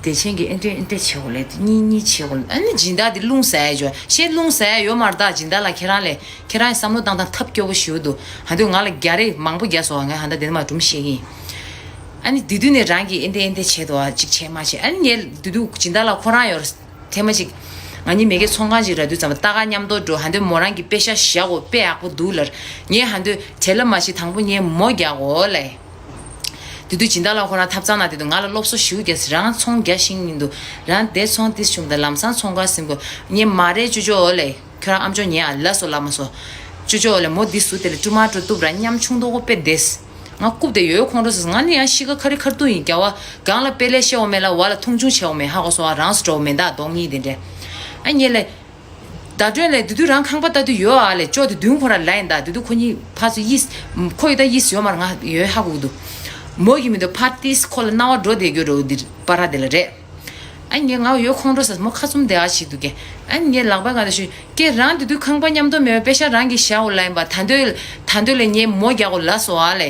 བདེ་ཆེན་གྱིས་ཨེ་འདྲ་ཨེ་འདྲ་བྱེད་དགོས་ལས་དེ་གཉིས་གཉིས་བྱེད་དགོས་ལས་ཨ་ནི་སྦྱིན་བདག་དེ་རླུང་ཟ་ཡ་ཅོ་ཤེས་རླུང་ཟ་ཡ་ཡོད་མ་རེད་ད་སྦྱིན་བདག་ལ་ཁྱེད་རང་ལས་ཁྱེད་རང་གི་བསམ་བློ་བཏང་སྟངས་ཐབས་སྐྱོ་བོ་ཞིག་འདུག་ཧ་འདུག་ང་ལ་རྒྱ་རེ་མང་པོ་རྒྱ་སོང་ང་ཧ་ད་དེ་ནས་མ་སྒྲུང་བཤད་ཀྱི་ཡིན། ཨ་ནི་དེ་དུས་ནས་རང་གིས་ཨེ་འདྲ་ཨེ་འདྲ་བྱེད་དོ་ཨ་གཅིག་བྱས་མ་བྱས་ཨ་ནི་ངས་དེ་དུས་སྦྱིན་བདག་ལ་ཁོ་རང་ཡོད་རེད། ཐེངས་མ་གཅིག་ང་གཉིས་མེ་ཀའི་ཚོང་ཁང་ཅིག་ར་དུས་ཙམ་པ་ལྟ་ག་མཉམ་དུ་འགྲོ་ཧ་འདོད་མོ་རང་གི་པེ་ཤ་བཞག་གོ་དཔེ་ཡག་པོ་འདུག་ལར་ངས་ཧ་འདོད་བྲེལ་ལ་མ་ཤི་དང་པོ་ངས་མོ་རྒྱག་གོ་ལས། དེ་དུས་སྦྱིན་བདག་ལ་ཁོ་རང་ཐབ་ཚང་ན་དེ་དུས་ང་ལ་སློབ་གསོ་ཞུ་རྒྱ་སི་རང་ཚོང་རྒྱ་ཤིང་ཡིན་འདུག་རང་དེ་ཚོང་ཏིས་བྱུང་དང་ལམ་སང་ཚོང་ཁང་ཟིན་གོ་ངས་མ་རེད་ཅོ་ཅོ་ལས་ཁྱོད་རང་ཨམ་ཅོག་ཉན་ཨ་ལ་སོ་ལ་མ་སོ་ཅོ་ཅོ་ལས་མོ་འདི་སུ་དེ་ལས་ཀྲུ་མ་ཀྲུ་གཏུབ་ར་ཉམ་ཆུང་དོ་གོ་དཔེ་བདེ་སི། ང་རྐུབ་དེ་ཡོད་ཁོང་ཁྲོ་ཟེར་ང་ནི་ཡང་ཤི་ཁ་ཁ་རི་ཁར་ཏུ་ཡིན་རྒྱ་བ་གང་ལ་དཔེ་ལས་ཤེའོ་མེད་ལ་བ་ལ་མཐོང་ཆུང་ཆེའོ་མེད་ཧ་གོ་སོ་བ་རང་སུ་འགྲོ་མེད་ད་གདོང་གཉིས་དེ་འདྲས། ཨ་ཉེ་ལེ། ཟླ་སྒྲོན་ལས་དུ་དུ་རང་ཁང་པ་ལྟ་དུ་ཡོད་ཨ་ལེ་ཅོ་དེ་མདུན་ཁོ་ར་ལ་ཡིན་ད་དུ་དུ་ཁོ་གཉིས་ཕ་ཚོ་ཡིས་ཁོ་ཡི་ད་ཡིས་ཡོད་མར་ང་ཡོད་ཧ་གོ་གི་འདུག་མོ་གི་མི་འདུག་ཕ་ཏིས་ཁོ་ལ་རྣ་བ་འགྲོ་བསྡད་རྒྱུ་འགྲོ་འདི་པ་ར་དེ་ལ་རེད། ཨ་ངས་ང་ཡོད་ཁོང་ཁྲོ་ཟ་མོ་ཁ་བཙུམ་བསྡད་ཨ་ཞིག་འདུག་གེ། ཨ་ངས་ལག་པ་གང་དུ་ཞུས་ཀེ་རང་དེ་དུས་ཁང་པ་མཉམ་དུ་མེད་པའི་པེ་ཤ་རང་གིས་བཞག་འོ་ལ་ཡིན་པ་ད་འདོད་ད་འདོད་ལས་ངས་མོ་རྒྱག་འོ་ལ་སོ་ཨ་ལེ།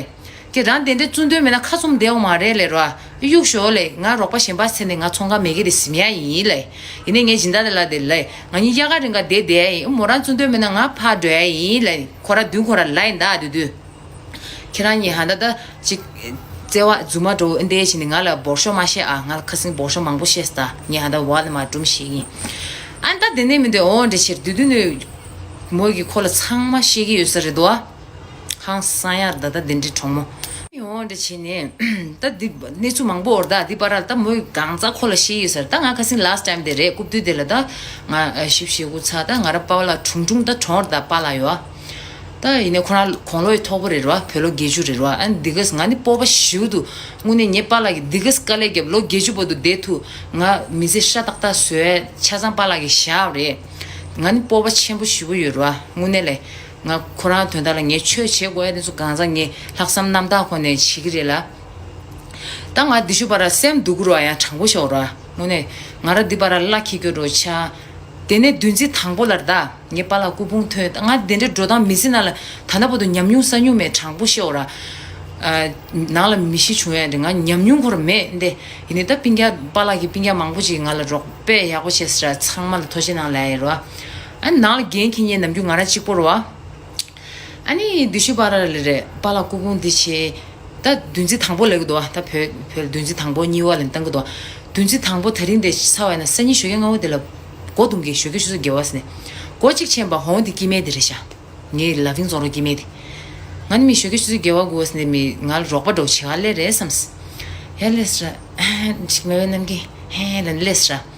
ཀེ་རང་དེ་འདྲའི་བཙུན་དོན་མེད་ན་ཁ་བཙུམ་བསྡད་འོ་མ་རེད་ལེ་རོ་ཨ། གཡུག་ཞོག་ལེ་ང་རོགས་པ་གཞན་པ་ཚེ་ནས་ང་ཚོང་ཁང་མེད་གི་རེད་ཟིན་ཡ་ཡིན་ལེ། ཡིན་ནས་ངས་སྦྱིན་བདག་དེ་ལ་དེ་ལེ་ང་གཉིས་དབྱར་ཁ་རིང་ག་བསྡད་བསྡད་ཡ་ཡིན་མོ་རང་བཙུན་དོན་མེད་ན་ང་ཕར་འགྲོ་ཡ་ཡིན་ལེ་ཁོ་ར་མདུན་ཁོ་ར་ལ་ཡིན་ད་དེ་དུས། ཁྱེད་རང་གཉིས་ཧ་ད་ད་ཅིག་བརྩེ་བ་རྫུན་མ་འགྲོ་འདི་བྱས་ནས་ང་ལ་འབོར་ཤོག་མ་བཤད་ཨ། ང་ལ་ཁ་སང་འབོར་ཤོག་མང་པོ་བཤད་སྟ། ངས་ཧ་ད་བ་ལ་མ་སྒྲུང་བཤད་ཡིན། ཨ་ད་དེ་ནས་མི་འདོད་འོ་འདྲ་ཕྱིར་དུས་དུས་ནས་མོ་གིས་ཁོ་ལ་ཚང་མ་བཤད་ཀྱི་ཡོད་ས་རེད་དོ་ཨ། ཧང་སང་ཡར་ད་ད་དེ་འདྲའི་གྲོགས་མོ། འོ་འདྲ་བྱས་ནས་ད་འདི་གནས་ཚུལ་མང་པོ་འོར་ད་འདི་པར་ད་མོས་གང་ཙག་ཁོ་ལ་བཤད་ཡོད་ས་རེད། ད་ང་ཁ་སང་last time་དེ་རེད་རྐུབ་དུས་དེ་ལ་ད་ང་ཞིབ་ཞིབ་གུ་ཚ་ད་ང་ར་པ་བ་ལ་དྲུང་དྲུང་ད་གྲོངས་ར་ད་པ་ལ་ཡོད་ཨ། ད་ཡིན་ནའི་ཁོ་རང་དགུང་ལོ་ཡི་མཐོ་པོ་རེད་ར་བོད་ལོ་བརྒྱད་ཅུ་རེད་ར། ཨ་ནི་འདི་གས་ང་ནི་སྤོབས་པ་ཞེ་པོ་འདུག་དངོས་གནས་ངའི་པཱ་ལགས་ཀྱིས་འདི་གས་དཀའ་ལས་བརྒྱབ་ལོ་བརྒྱད་ཅུ་བར་དུ་བསྡད་ཐུབ། ང་མི་ཚེ་ཧྲ་ཏག་ཏག་བཟོས་ཆ་ཚང་པཱ་ལགས་ཀྱི་ཞབས་རེད། ང་ནི་སྤོབས་པ་ཆེན་པོ་ཞེ་པོ་ཡོད་ར་དངོས་གནས་ལས། ང་ཁོ་རང་དོན་དག་ལ་ངས་ཆོས་བྱེད་དགོས་ཡ་དེ་ཚོ་གང་ཟག་ངས་ལྷག་བསམ་རྣམ་དག་ཁོ་ནས་བྱེད་ཀྱི་རེད་ལ། ད་ང་འདི་ཤུ་བར་སེམས་སྡུག་རོ་ཡང་དྲང་པོ་ཤོག་ར། དངོས་གནས་ང་ར་འདི་བར་ལ་ཁྱི་སྐྱོ་འགྲོ་ཆ། དེ་ནས་བདུན་ཚིགས་དང་པོ་ལར་ད་ངའི་པཱ་ལགས་སྐུ་ཕུང་ཐོན། ད་ང་དེ་འདྲའི་འགྲོ་སྟངས་མི་སྲིད་ན་ལ་ད་ན་བར་དུ་ཉམས་མྱོང་ས་མྱོང་མེད། དྲང་པོ་ཤོག་ར། ཨ། ནང་ལ་མི་ཤི་བྱུང་ཡ་འདི་ང་ཉམས་མྱོང་ཁོ་ར་མེད་འདི། ཡིན་ནའི་ད་སྤུན་ཀྱག་པཱ་ལགས་ཀྱི་སྤུན་ཀྱག་མང་པོ་ཅིག་ང་ལ་རོགས་པས་ཡག་པོ་བྱས་ཟེར། ཚང་མ་ལ་ཐུགས་རྗེ་གནང་ལབ་ཡ་རོ། ཨ་ནང་ལ་འགན་འཁྱེར་མཁན་ནམ་རྒྱུན་ང་རང་གཅིག་པོ་རོ། ཨ་ནི་འདི་ཤུ་བར་ལ་རེད། པཱ་ལགས་སྐུ་ཕུང་འདི་བྱས། ད་བདུན་ཚིགས་དང་པོ་ལབ་ཀྱི་འདུག་བ། ད་བོད་བོད་བདུན་ཚིགས་དང་པོ་གཉིས་པ་ལ་བཏང་གི་འདུག་བ། བདུན་ཚིགས་དང་པོ་དེ་རིང་དེ་ཚར་བ་ཡིན་ན་སང་ཉིན་ཞོགས་ཀས་སྔ་པོ་དེ་ལ་སྒོ་རྡུང་གི། ཞོགས་ཀས་ཆུ་ཚོད་བརྒྱད་པ་ཟིན་ནས་སྒོ་གཅིག་ཕྱེས་པ་ཧོང་དེ་སྐྱེ་དམན་དེ་རེད་ཤག་ངའི་ལ་ཕིང་རྫོང་རོགས་སྐྱེ་དམན་དེ། ང་ནི་མི་ཞོགས་ཀས་ཆུ་ཚོད་བརྒྱད་པ་དགུ་པ་ཟིན་ནས་མི་ང་ལ་རོགས་པ་འགྲོ་བྱེད་ག་སླེབས་རེད་བསམས། ཡ་སླེབས་སོང་ར། ཅིག་མེད་པའི་ནམ་གྱི་ཧེ་ལ་སླེབས་སོང་ར།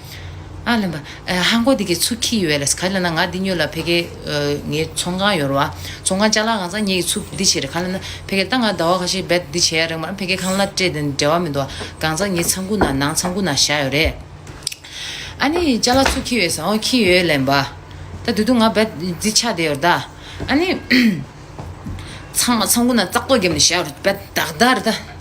ཨ་ལེན་པ། ཨ། ཧང་གོ་འདི་གའི་ཚུ་འཁྱེར་ཡོད་ལ། ག་ལ་ན་ང་འདི་ཉོ་ལ་ཕ་གི། ཨ། ངའི་ཚོང་ཁང་ཡོད་ར་བ། ཚོང་ཁང་ཅ་ལག་གང་ཚང་ངའི་ཚུ་འདི་བྱེད་རེད། ག་ལ་ན་ཕ་གི་ད་ང་ཟླ་བ་ཁ་ཤས་རྦད་འདི་བྱེད་ཡ་རེད་མ། ཕ་གི་ཁང་གླ་སྤྲད་དེ་འབྲེལ་བ་མི་འདུག་བ། གང་ཚང་ངའི་ཚང་ཁུ་ན་ནང་ཚང་ཁུ་ན་བཞག་ཡོད་རེད། ཨ་ནི་ཅ་ལག་ཚུ་འཁྱེར་ཡོད་ཟེར། ཨོ་འཁྱེར་ཡོད་ལེན་པ། ད་དུས་དུ་ང་རྦད་འདི་ཆགས་བསྡད་ཡོད་ར་ད། ཨ་ནི། ཚང་མ་ཚང་ཁུ་ན་ཙག་ཏོག་བརྒྱབ་ནས་བཞག་རེད། དཔེ་དག་དག་རེད་ད།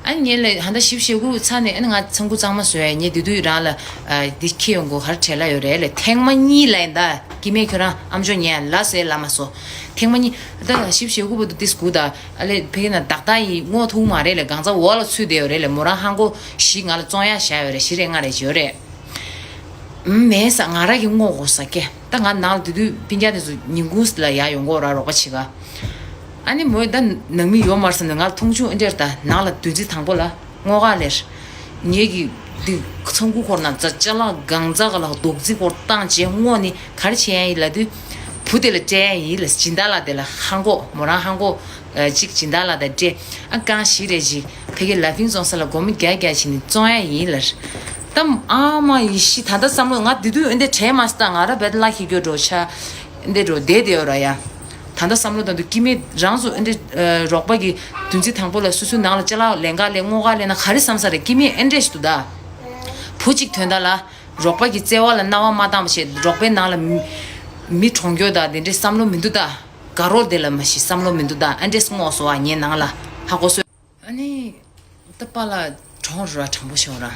ཨ་ངས་ལ་ཧ་ད་ཞིབ་ཞེ་གུ་ཚ་ནས། ཨ་ནི་ང་ཚང་ཁུ་གཙང་མ་བཟོས་ཡ། ངས་དེ་དུས་རང་ལ་ཨ་འདི་ཁྱེར་ཡོང་གོ་ག་རེ་བྲེལ་ལ་ཡོད་རེད་ལ། ཐེངས་མ་གཉིས་ལ་ཡིན་ད། སྐྱེ་དམན་ཁྱོད་རང་ཨམ་ཅོག་ཉན་ལ་ཟེར་ལ་མ་སོ། ཐེངས་མ་གཉིས་ད་ཞིབ་ཞེ་གུ་བར་དུ་ཏིས་གུ་ད། ཨ་ལེ་ཕ་གི་ན་དག་དག་ཡིན་སྔོག་ཐུབ་མ་རེད་ལ། གང་ཚ་འོག་ལ་ཚུད་བསྡད་ཡོད་རེད་ལ། མོ་རང་ཧང་གོ་བཞི་ང་ལ་བཙོང་ཡ་བཞག་ཡོད་རེད། བཞི་རེ་ལྔ་རེ་ཅིག་ཡོད་རེད། མེད་ས་ང་ར་གི་སྔོག་དགོས་ས་ཀྱེ། ད་ང་ནང་ལ་དེ་དུས་སྤུན་ཀྱག་དེ་ཚོ་ཉིན་གུང་ལ་ཡར་ཡོང་གོ་ར་རོགས་པ་བྱེད་ག། ཨ་ནི་མོས་ད་ནང་མི་ཡོད་མ་རེད་བསམ་ནས་ང་ལ་མཐོང་ཆུང་ཨེ་འདྲེར་ད། ནང་ལ་བདུན་ཚིགས་དང་པོ་ལ་སྔོག་ག་ལེར། ངེད་ཀྱི་འདི་ཚང་ཁུ་འཁོར་ན་ཙ་ཅ་ལག་གང་ཙག་ག་ལ་རྡོག་རྫི་སྐོར་བཏང་བྱས་སྔོག་ནི་ག་རེ་བྱེད་ཡ་ཡིན་ལབ་དུས། བུ་དེ་ལ་སྤྲད་ཡ་ཡིན་ལ། སྦྱིན་བདག་ལགས་དེ་ལ་ཧང་གོ། མོ་རང་ཧང་གོ། ཨ། གཅིག་སྦྱིན་བདག་ལགས་དང་སྤྲད། ཨ་རྐང་བཞི་རེ་ཅིག་ཕ་གི་ལ་ཕིང་བཙོང་ས་ལ་སྒོར་མོ་བརྒྱ་བརྒྱ་བྱིན་ནས་བཙོང་ཡ་ཡིན་ལ། ད་ཨ་མ་ཡེ་ཤི། ད་ལྟ་བསམ་བློ་ང་དེ་དུས་ཨེ་འདྲ་དྲན་མ་སོང་ད། ང་ར་བེད་ལ་ཁྱི་སྐྱོ་འགྲོ་ཆ་ཨེ་འདྲ་འགྲོ་བསྡད་བསྡད་ཡོད་ར་ཡ། ད་ལྟ་བསམ་བློ་བཏང་དུས་སྐྱེ་དམན་རང་ཚོ་ཨེ་འདྲ་རོགས་པ་གི་བདུན་ཚིགས་དང་པོ་ལ་སོ་སོའི་ནང་ལ་ཅ་ལག་ལེན་ག་ལེན་སྔོག་ག་ལེན་ན་ག་རེ་བསམ་ས་རེད། སྐྱེ་དམན་ཨེ་འདྲ་ཞིག་འདུག་ད། བུ་གཅིག་ཐོན་ད་ལ་རོགས་པ་གི་བརྩེ་བ་ལ་སྣང་བ་མ་བཏང་བ་བྱས། རོགས་པའི་ནང་ལ་མི་མི་གྲོངས་རྒྱུ་ད་དེ་འདྲའི་བསམ་བློ་མི་འདུག་ད། དགའ་རོགས་དེ་ལ་མ་གཞི་བསམ་བློ་མི་འདུག་ད། ཨ་འདྲས་སྔོག་སོ་བ་ངའི་ནང་ལ་ཧ་གོ་སོ། ཨ་ནི་ད་པཱ་ལགས་གྲོངས་ར་དྲང་པོ་ཤོད་ར།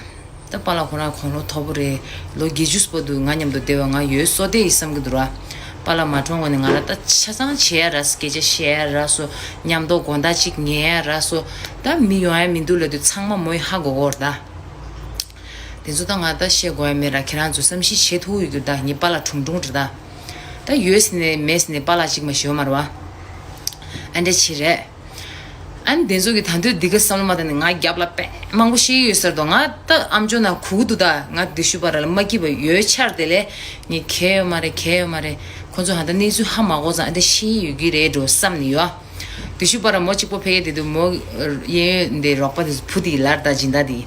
ད་པཱ་ལགས་ཁོ་རང་དགུང་ལོ་མཐོ་པོ་རེད། ལོ་བརྒྱད་ཅུ་སྤོ་འདུག་ང་མཉམ་དུ་བསྡད་པ་ང་ཡོད་སོ་བསྡད་ཡིན་བསམ་གི་འདུག་ར། པཱ་ལགས་མ་གྲོངས་གོང་ནས་ང་ར་ད་ཆ་ཚང་བྱེད་ཡ་ར་སོ། སྐད་ཆ་བཤད་ཡ་ར་སོ། མཉམ་དུ་དགོང་དག་གཅིག་ཉལ་ཡ་ར་སོ། ད་མི་ཡོང་ཡ་མི་འདུག་ལབ་དུས་ཚང་མ་མོས་ཧ་གོ་གོ་ར་ད། དེ་ཚོ་ད་ང་ད་བཤད་དགོས་ཡ་མེད་ར། ཁྱེད་རང་ཚོ་བསམ་ཤེས་བྱེད་ཐུབ་ཡོད་རྒྱུ་ད། ངའི་པཱ་ལགས་གྲུང་གྲུང་རེད་ད། ད་ཡོད་ཟེར་ནས་མེད་ཟེར་ནས་པཱ་ལགས་གཅིག་མ་ཞོ་མ་རེད་བ། ཨ་འདྲ་ཅིག་རེད། ཨ་ནི་དེ་ཚོ་གི་ད་དུང་འདི་ག་བསམ་བློ་མ་བཏང་ནས་ང་རྒྱབ་ལ་དཔེ་མང་པོ་བཤད་ཡོད་ས་རེད་དོ། ང་ད་ཨམ་ཅོག་ནང་གུག་འདུག་ད། ང་དེ་ཤུ་བར་ལ་མ་སྐྱིད་པ་ཡོད་ཆར་དེ་ལས་ངས་གལ་ཡོད་མ་རེད། གལ་ཡོད་མ་རེད། ཁོ་ཚོ་ཧ་ད་གནས་ཚུལ་ཧ་མ་གོ་ཙང་ཨ་འདྲ་བཤད་ཡོད་ཀྱི་རེད་འགྲོ་བསམ་ནས་ཡོད། དེ་ཤུ་བར་ལ་མོ་གཅིག་པོ་ཕ་གི་དེ་དུས་མོ་གཡས་གཡོན་འདི་རོགས་པ་དེ་བུ་དེ་ལར་ད་སྦྱིན་བདག་དེ།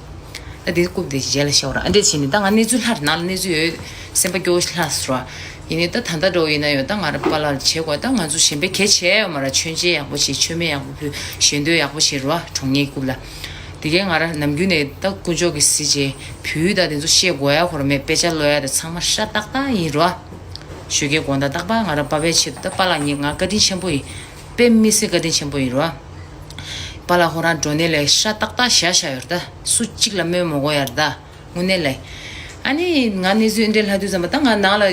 ད་དེ་རྐུབ་དེ་རྗེས་ལ་ཤོར་ར། ཨ་འདྲས་བྱས་ནས་ད་ང་གནས་ཚུལ་ལྷར་ནང་ལ་གནས་ཚུལ་ཡོད། སེམས་པ་སྐྱོ་བོ་ཞིག་ལྷག་སོང་ར། ཡིན་ནའི་ད་ད་ལྟ་འགྲོ་ཡིན་ན་ཡོད་ད། ང་ར་པཱ་ལགས་བྱེད་དགོས་ད། ང་ཚོ་གཞན་པའི་གལ་ཆེ་ཡོད་མ་ར། མཆོད་མཇལ་ཡག་པོ་བྱེད། མཆོད་མེ་ཡག་པོ་ཕུལ། ཞལ་འདོན་ཡག་པོ་བྱེད་ར་བ། གྲོངས་ངེས་རྐུབ་ལ། དེ་གའི་ང་ར་ནམ་རྒྱུན་ནས་ད་དཀོན་མཆོག་གི་གཟི་བརྗིད་བུའི་ད་དེ་ཚོ་བཤད་དགོས་ཡ་ཁོ་ར་མེད། དཔེ་ཆ་ཀློག་ཡ་ད་ཚང་མ་ཧྲ་ཏག་ཏག་ཡིན་ར་བ། ཞོགས་ཀའི་དགོང་དག་རྟག་པར་ང་ར་པ་ཕའི་ཆེད་དུ་ད་པཱ་ལགས་ཉིད་ང་བཀའ་དྲིན་ཆེན་པོ་ཡིན། དཔེ་མི་སྲིད་བཀའ་དྲིན་ཆེན་པོ་ཡིན་ར་བ། པཱ་ལགས་ཁོ་རང་འགྲོ་ནས་ལས་ཤ་ཏག་ཏག་བཞག་བཞག་ཡོད་རེད་ད། སུ་གཅིག་ལ་སྨོན་མ་དགོས་ཡ་རེད་ད། དངོས་གནས་ལས། ཨ་ནི་ང་གནས་ཚུལ་འདྲ་ལྷག་དུས་ཙམ་པ་ད་ང་ནང་ལ་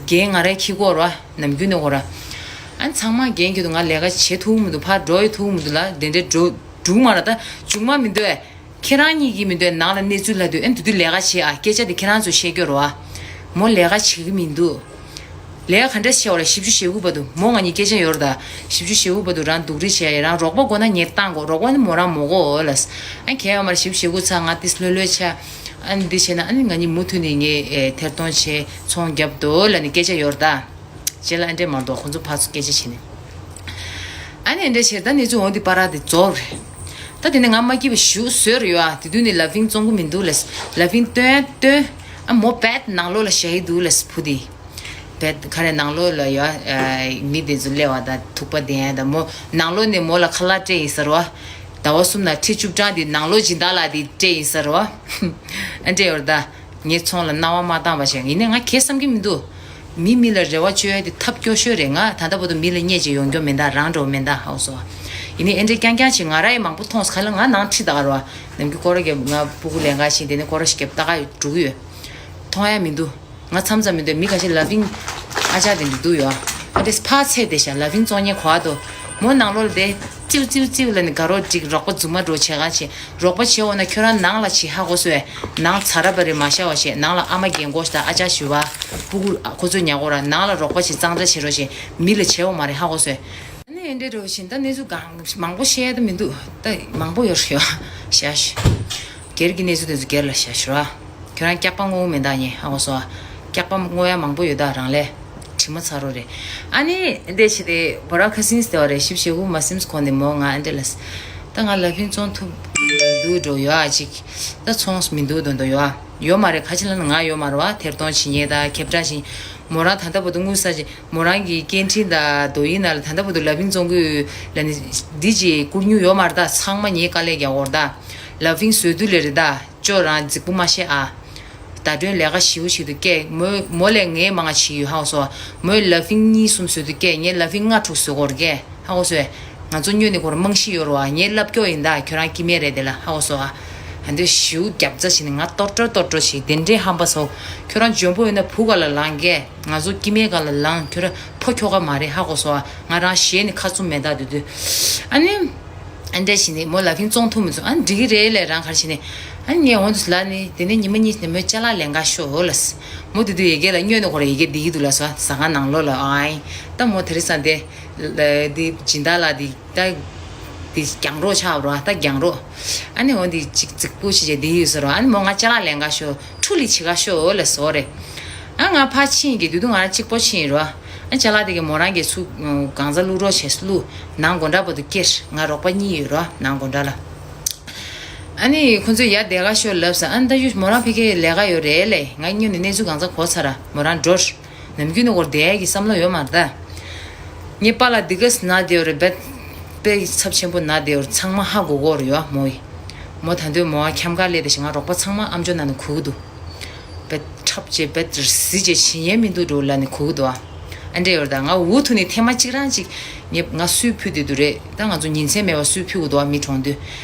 འགན་ང་རང་འཁྱེར་དགོས་རེད་བ། ནམ་རྒྱུན་ནས་ཁོ་ར། ཨ་ནི་ཚང་མ་འགན་འཁྱེར་དུས་ང་ལས་ཀ་བྱེད་ཐུབ་མི་འདུག་ཕར་འགྲོ་ཡི་ཐུབ་མི་འདུག་ལ། དེ་འདྲའི་འགྲོ་འགྲུག་མ་ར་ད། བྱུང་མ་མི་འདུག་ཨེ། ཁྱེད་རང་གཉིས་ཀྱིས་མི་འདུག་ནང་ལ་གནས་ཚུལ་ལྷག་དུས་ཨེ་འདི་དུས་ལས་ཀ་བྱེད་ཨ། སྐད་ཆ་དེ་ཁྱེད་རང་ཚོས་བཤད་རྒྱུ་རེད་བ། མོ་ལས་ཀ་བྱེད་ཀྱི་མི་འདུག་ལས་ཀ་ག་འདྲ་བྱེད་བ་ལ་བཞི་བཅུ་ཞེ་དགུ་བར་དུ་མོ་ང་གཉིས་སྐད་ཆ་ཡོད་རེད་ད། བཞི་བཅུ་ཞེ་དགུ་བར་དུ་རང་སྡུག་རུས་བྱས་ཡ་རང་རོགས་པ་དགོས་ན་ངས་བཏང་དགོས། རོགས་པ་ནི་མོ་རང་མོ་དགོས་ལ། ཨ་གལ་ཡོད་མ་རེད། བཞི་བཅུ་ཞེ་དགུ་ཚར་ང་ཏིས་ལྷོད་ལྷོད་བྱས། ཨ་ནི་འདི་བྱས་ན་ཨ་ནི་ང་གཉིས་མུ་མཐུད་ནས་ངས་ཨེ་ཐེར་གཏོང་བྱས་ཚོང་རྒྱབ་འདུག་ལབ་ནས་སྐད་ཆ་ཡོད་རེད་ད། རྗེས་ལ་ཨ་འདྲས་མ་གཏོགས་ཁོང་ཚོ་ཕར་ཚུར་སྐད་ཆ་བྱས་ནས། ཨ་ནི་ཨ་འདྲས་བྱས་ད་གནས་ཚུལ་འོང་དེ་པ་ར་དེ་རྫོགས་རེད། ད་དེ་ནས་ང་མ་སྐྱིད་པ་ཞུ་བཟོས་རེད་ཡོད་ཨ། དེ་དུས་ནས་ལ་ཕིང་བཙོང་གི་མི་འདུག་ལས། ལ་ཕིང་བཏོན་བཏོན། ཨ་མོ་བེད་ནང་ལོགས་ལ་བཞག་གི་འདུག་ལས་བུ་དེ། བེད་ག་རེ་ནང་ལོགས་ལ་ཡོད་ཨ། མི་དེ་ཚོ་སླེབས་པ་དང་ཐུག་པ་དེ་ཡང་ད་མོ་ནང་ལོགས་ནས་མོ་ལ་ཁ་ལག་སྤྲད་ཡིན་ཟེར་བ། ཟླ་བ་གསུམ་ན་ཁྲི་བཅུ་གྲངས་དེ་ནང་ལོགས་སྦྱིན་བདག་ལགས་དེ་སྤྲད་ཡིན་ཟེར་བ། ཨ་འདྲས་ཡོད་རེད་ད། ངའི་ཚོང་ལ་སྣང་བ་མ་བཏང་བ་བྱས། ཡིན་ནའི་ང་གས་བསམ་གྱི་མི་འདུག་མི་མི་ལ་རེ་བ་བཅོལ་ཡ་དེ་ཐབས་སྐྱོ་ཤོས་རེད། ང་ད་ལྟ་བར་དུ་མི་ལ་བརྙས་བཅོས་ཡོང་རྒྱུ་མེད་ད། རང་འགྲོ་མེད་ད་ཧའོ་སོ། ཡིན་ནའི་ཨེ་འདྲའི་རྐྱང་རྐྱང་ཅིག་ང་ར་ཡི་མང་པོ་མཐོང་སོང་། ཁ་ལ་ང་ནང་ཁྲིད་ད་ག་ར་བ། ནམ་རྒྱུན་སྐོར་ར་རྒྱབ། ང་སྤུ་གུ་ལེན་ག་ཕྱིན། དེ་ནས་སྐོར་ར་ཞིག་རྒྱབ། ད་ག་འགྲོ་གི་ཡོད། མཐོང་ཡ་མི་འདུག་ང་མཚམས་མཚམས་མི་འདུག་མི་ཁ་ཤས་ལ་ཕིང་ཨ་ཅག་དེ་འདྲ་འདུག་ཡོད། ཨ་འདྲས་ཕར་ཚད་དེ་ཤ་ལ་ཕིང་བཙོང་མཁན་གོ་བ་དོ། མོ་ནང་ལོགས་ལ་དེ་ཙིའུ་ཙིའུ་ཙིའུ་ལ་ནི་དགའ་རོགས་ཅིག་རོགས་པ་རྫུན་མ་འགྲོ་བྱེད་ག་བྱེད། རོགས་པ་བྱེད་འོ་ན་ཁྱོད་རང་ནང་ལ་བྱེད། ཧ་གོ་སོང་ངས། ནང་ཚ་ར་བ་རེ་མ་ཤ་བ་བྱེད། ནང་ལ་ཨ་མ་རྒན་གོག་ཞིག་དང་ཨ་ཅག་ཞུ་བ། སྤུ་གུ་ཁོ་ཚོ་ཉ་གོ་ར་ནང་ལ་རོགས་པ་བྱེད། གཙང་སྦྲ་བྱེད་རོགས་བྱེད། མི་ལ་བྱེད་འོ་མ་རེད། ཧ་གོ་སོང་ངས། ཨ་ནི་ཨེ་འདྲས་འགྲོ་བཞིན་ད་གནས་ཚུལ་གང་མང་པོ་བཤད་ཡ་ད་མི་འདུག་ད་མང་པོ་ཡོད་རེད་ཡོད་ཤ་ཤ། སྒེར་གྱི་གནས་ཚུལ་དེ་ཚོ་སྒེར་ལ་བཤད་ཤོག་ར། ཁྱོད་རང་སྐྱག་པ་བརྔོ་མེད་ད་ཉེ་ཧ་གོ་སོང་ཨ། སྐྱག་པ་བརྔོ་ཡ་མང་པོ་ཡོད་ད་རང་ལས། དྲི་མ་ཚ་རོ་རེད། ཨ་ནི་འདས་ཕྱི་དེ་བོ་ར་ཁ་སིན་སྟེ་བ་རེད། ཞིབ་བྱེད་དགོས་མ་སེམས་ཁོ་ནས་མོ་ང་ཨ་འདྲས་ལ། ད་ང་ལ་ཕིང་བཙོང་ཐུབ་འདུག་འགྲོ་ཡོད་ཨ་ཅིག་ད་ཚོང་མི་འདུག་འདོན་འདོད་ཡོད་ཨ། ཡོད་མ་རེད། ཁ་ཆེ་ལ་ན་ང་ཡོད་མ་རེད་བ། ཐེར་གཏོང་བྱེད་མཁན་ད་ཁེབ་ཀྲ་བྱེད། མོ་རང་ད་ལྟ་བར་དུ་དངུལ་ས་ཅིག་མོ་རང་གི་སྐད་འཕྲིན་དང་རྡོ་ཡིན་ན་ལ་ད་ལྟ་བར་དུ་ལ་ཕིང་བཙོང་གི་ལ་ནི། འདི་ཅིག་བསྐུར་མྱོང་ཡོད་མ་རེད། ད་ཚང་མ་ངའི་དཀའ་ལས་རྒྱག་འོར་ད། ལ་ཕིང་བཟོས་དུས་ལས་རེད་ད། ཅོ་རང་རྫིག་པོ་མ་བཤད་ཨ། ཟླ་སྒྲོན་ལས་ཀ་ཞིའུ་ཞིག་ཏུ་སྐད་མོ་མོ་ལས་ངའི་མང་ང་ཞིག་ཡོད་ཧ་གོ་སོ། མོས་ལ་ཕིང་གཉིས་གསུམ་བཟོས་དུས་སྐད་ངས་ལ་ཕིང་ལྔ་དྲུག་བཟོས་གོ་ར་སྐད་ཧ་གོ་སོ། ང་ཚོ་སྨྱོ་ནི་ཁོ་ར་རྨང་གཞི་ཡོད་ར་བ། ངའི་ལབ་སྐྱོ་ཡིན་ད། ཁྱོད་རང་སྐྱི་མེད་རེད་དེ་ལ་ཧ་གོ་སོ་ཨ། ཨ་འདི་ཞིའུ་རྒྱབ་རྩ་བྱས་ནས་ང་ལྟོར་ཀྲོ་ལྟོར་ཀྲོ་ཞིག་དེ་འདྲའི་ཧམ་པ་སོ། ཁྱོད་རང་འཇོན་པོ་ཡོད་ན་བུ་ག་ལ་ལངས་སྐད། ང་ཚོ་སྐྱི་མེད་ག་ལ་ལངས། ཁྱོད་རང་ཕོ་ཁྱོ་ག་མ་རེད་ཧ་གོ་སོ་ཨ། ང་རང་ཞེད་ནས་ཁ་བཙུམ་མེད་ད་དུ་དུ། ཨ་ནི། ཨ་འདྲས་བྱས་ནས་མོ་ལ་ཕིང་བཙོང་ཐུབ་མི་ཚོ་ཨ་འགྲིག་གི་རེད་ལས་རང་གར་བྱས་ནས། ཨ་ངས་འོང་དུས་ལ་ནི་དེ་ནས་ཉི་མ་གཉིས་ནས་མོའི་ཅ་ལག་ལེན་ག་ཤོག་ལ། མོ་དེ་དུས་ཡི་གེ་ལ་སྨྱོ་ནས་ཁོ་ར་ཡི་གེ་འདི་གི་འདུག་ལ་སོ་ཟ་ཁང་ནང་ལོགས་ལ་ཨའི། ད་མོ་དེ་རི་ས་འདི་འདི་སྦྱིན་བདག་ལ་འདི་ད་འདི་རྒྱང་རོགས་ཆགས་རོ་ད་རྒྱང་རོགས། ཨ་ནི་འོང་འདི་ཅིག་རྫིག་པོ་ཞིག་བྱས་འདི་ཡོད་ཟེར་རོ། ཨ་ནི་མོ་ང་ཅ་ལག་ལེན་ག་ཤོག་ཁྲུ་ལི་བྱེད་ག་ཤོག་ལ་སོ་རེད། ཨ་ང་ཕར་ཕྱིན་གི་དུས་དུས་ང་རང་གཅིག་པོ་ཕྱིན་རོ། ཨ་ཅ་ལག་དེ་གི་མོ་རང་གི་ཚུ་གང་ཟག་བླུག་རོགས་བྱས་བླུག་ནང་སྒོ་འདྲ་པོ་དུ་ཀེར་ང་རོགས་པ་གཉིས་ཡོད་རོ་ནང་སྒོ་འདྲ་ལ། ཨ་ནི་ཁོ་ཚོས་ཡ་བསྡད་ག་ཤོག་ལབ་ས། ཨ་ནི་ད་ཡུ་མོ་རང་ཕ་གིའི་ལས་ཀ་ཡོད་རེད་ལས། ང་སྔོན་ནས་གནས་ཚུལ་གང་ཚ་གོ་ཚར་ར། མོ་རང་འགྲོ། ནམ་རྒྱུན་ནས་སྐོར་བསྡད་ཡ་གི་བསམ་བློ་ཡོད་མ་རེད་ད། ངའི་པཱ་ལགས་འདི་ག་ན་བསྡད་ཡོད་རེད་པས། དཔེ་ཚབས་ཆེན་པོ་ན་བསྡད་ཡོད་རེད། ཚང་མ་ཧ་གོ་གོ་རེད་ཡོད་མོ་ཡི། མོ་ད་དུང་མོ་ཨ་འཁྱམ་ག་སླེབས་དེ་ཞིག་ང་རོགས་པ་ཚང་མ་ཨམ་ཅོག་ནང་ནས་གོ་གི་འདུག་བེད་ཁྲབ་ཅེས་བེད་རི་སི་ཅེས་བྱེད་ཉན་མི་འདུག་འགྲོ་ལ་ནི་གོ་གི་འདུག་ཨ། ཨ་འདྲས་ཡོད་རེད་ད། ང་འུ་ཐུག་ནས་ཐེངས་མ་གཅིག་རང་གཅིག་ངས་ང་སུས་ཕུད་དེ་འདུག་རེད་ད། ང་ཚོ་ཉིན་མཚན་མེད་པ་སུས་ཕུད་གི་འདུག་ཨ། མི་གྲོངས་དུས་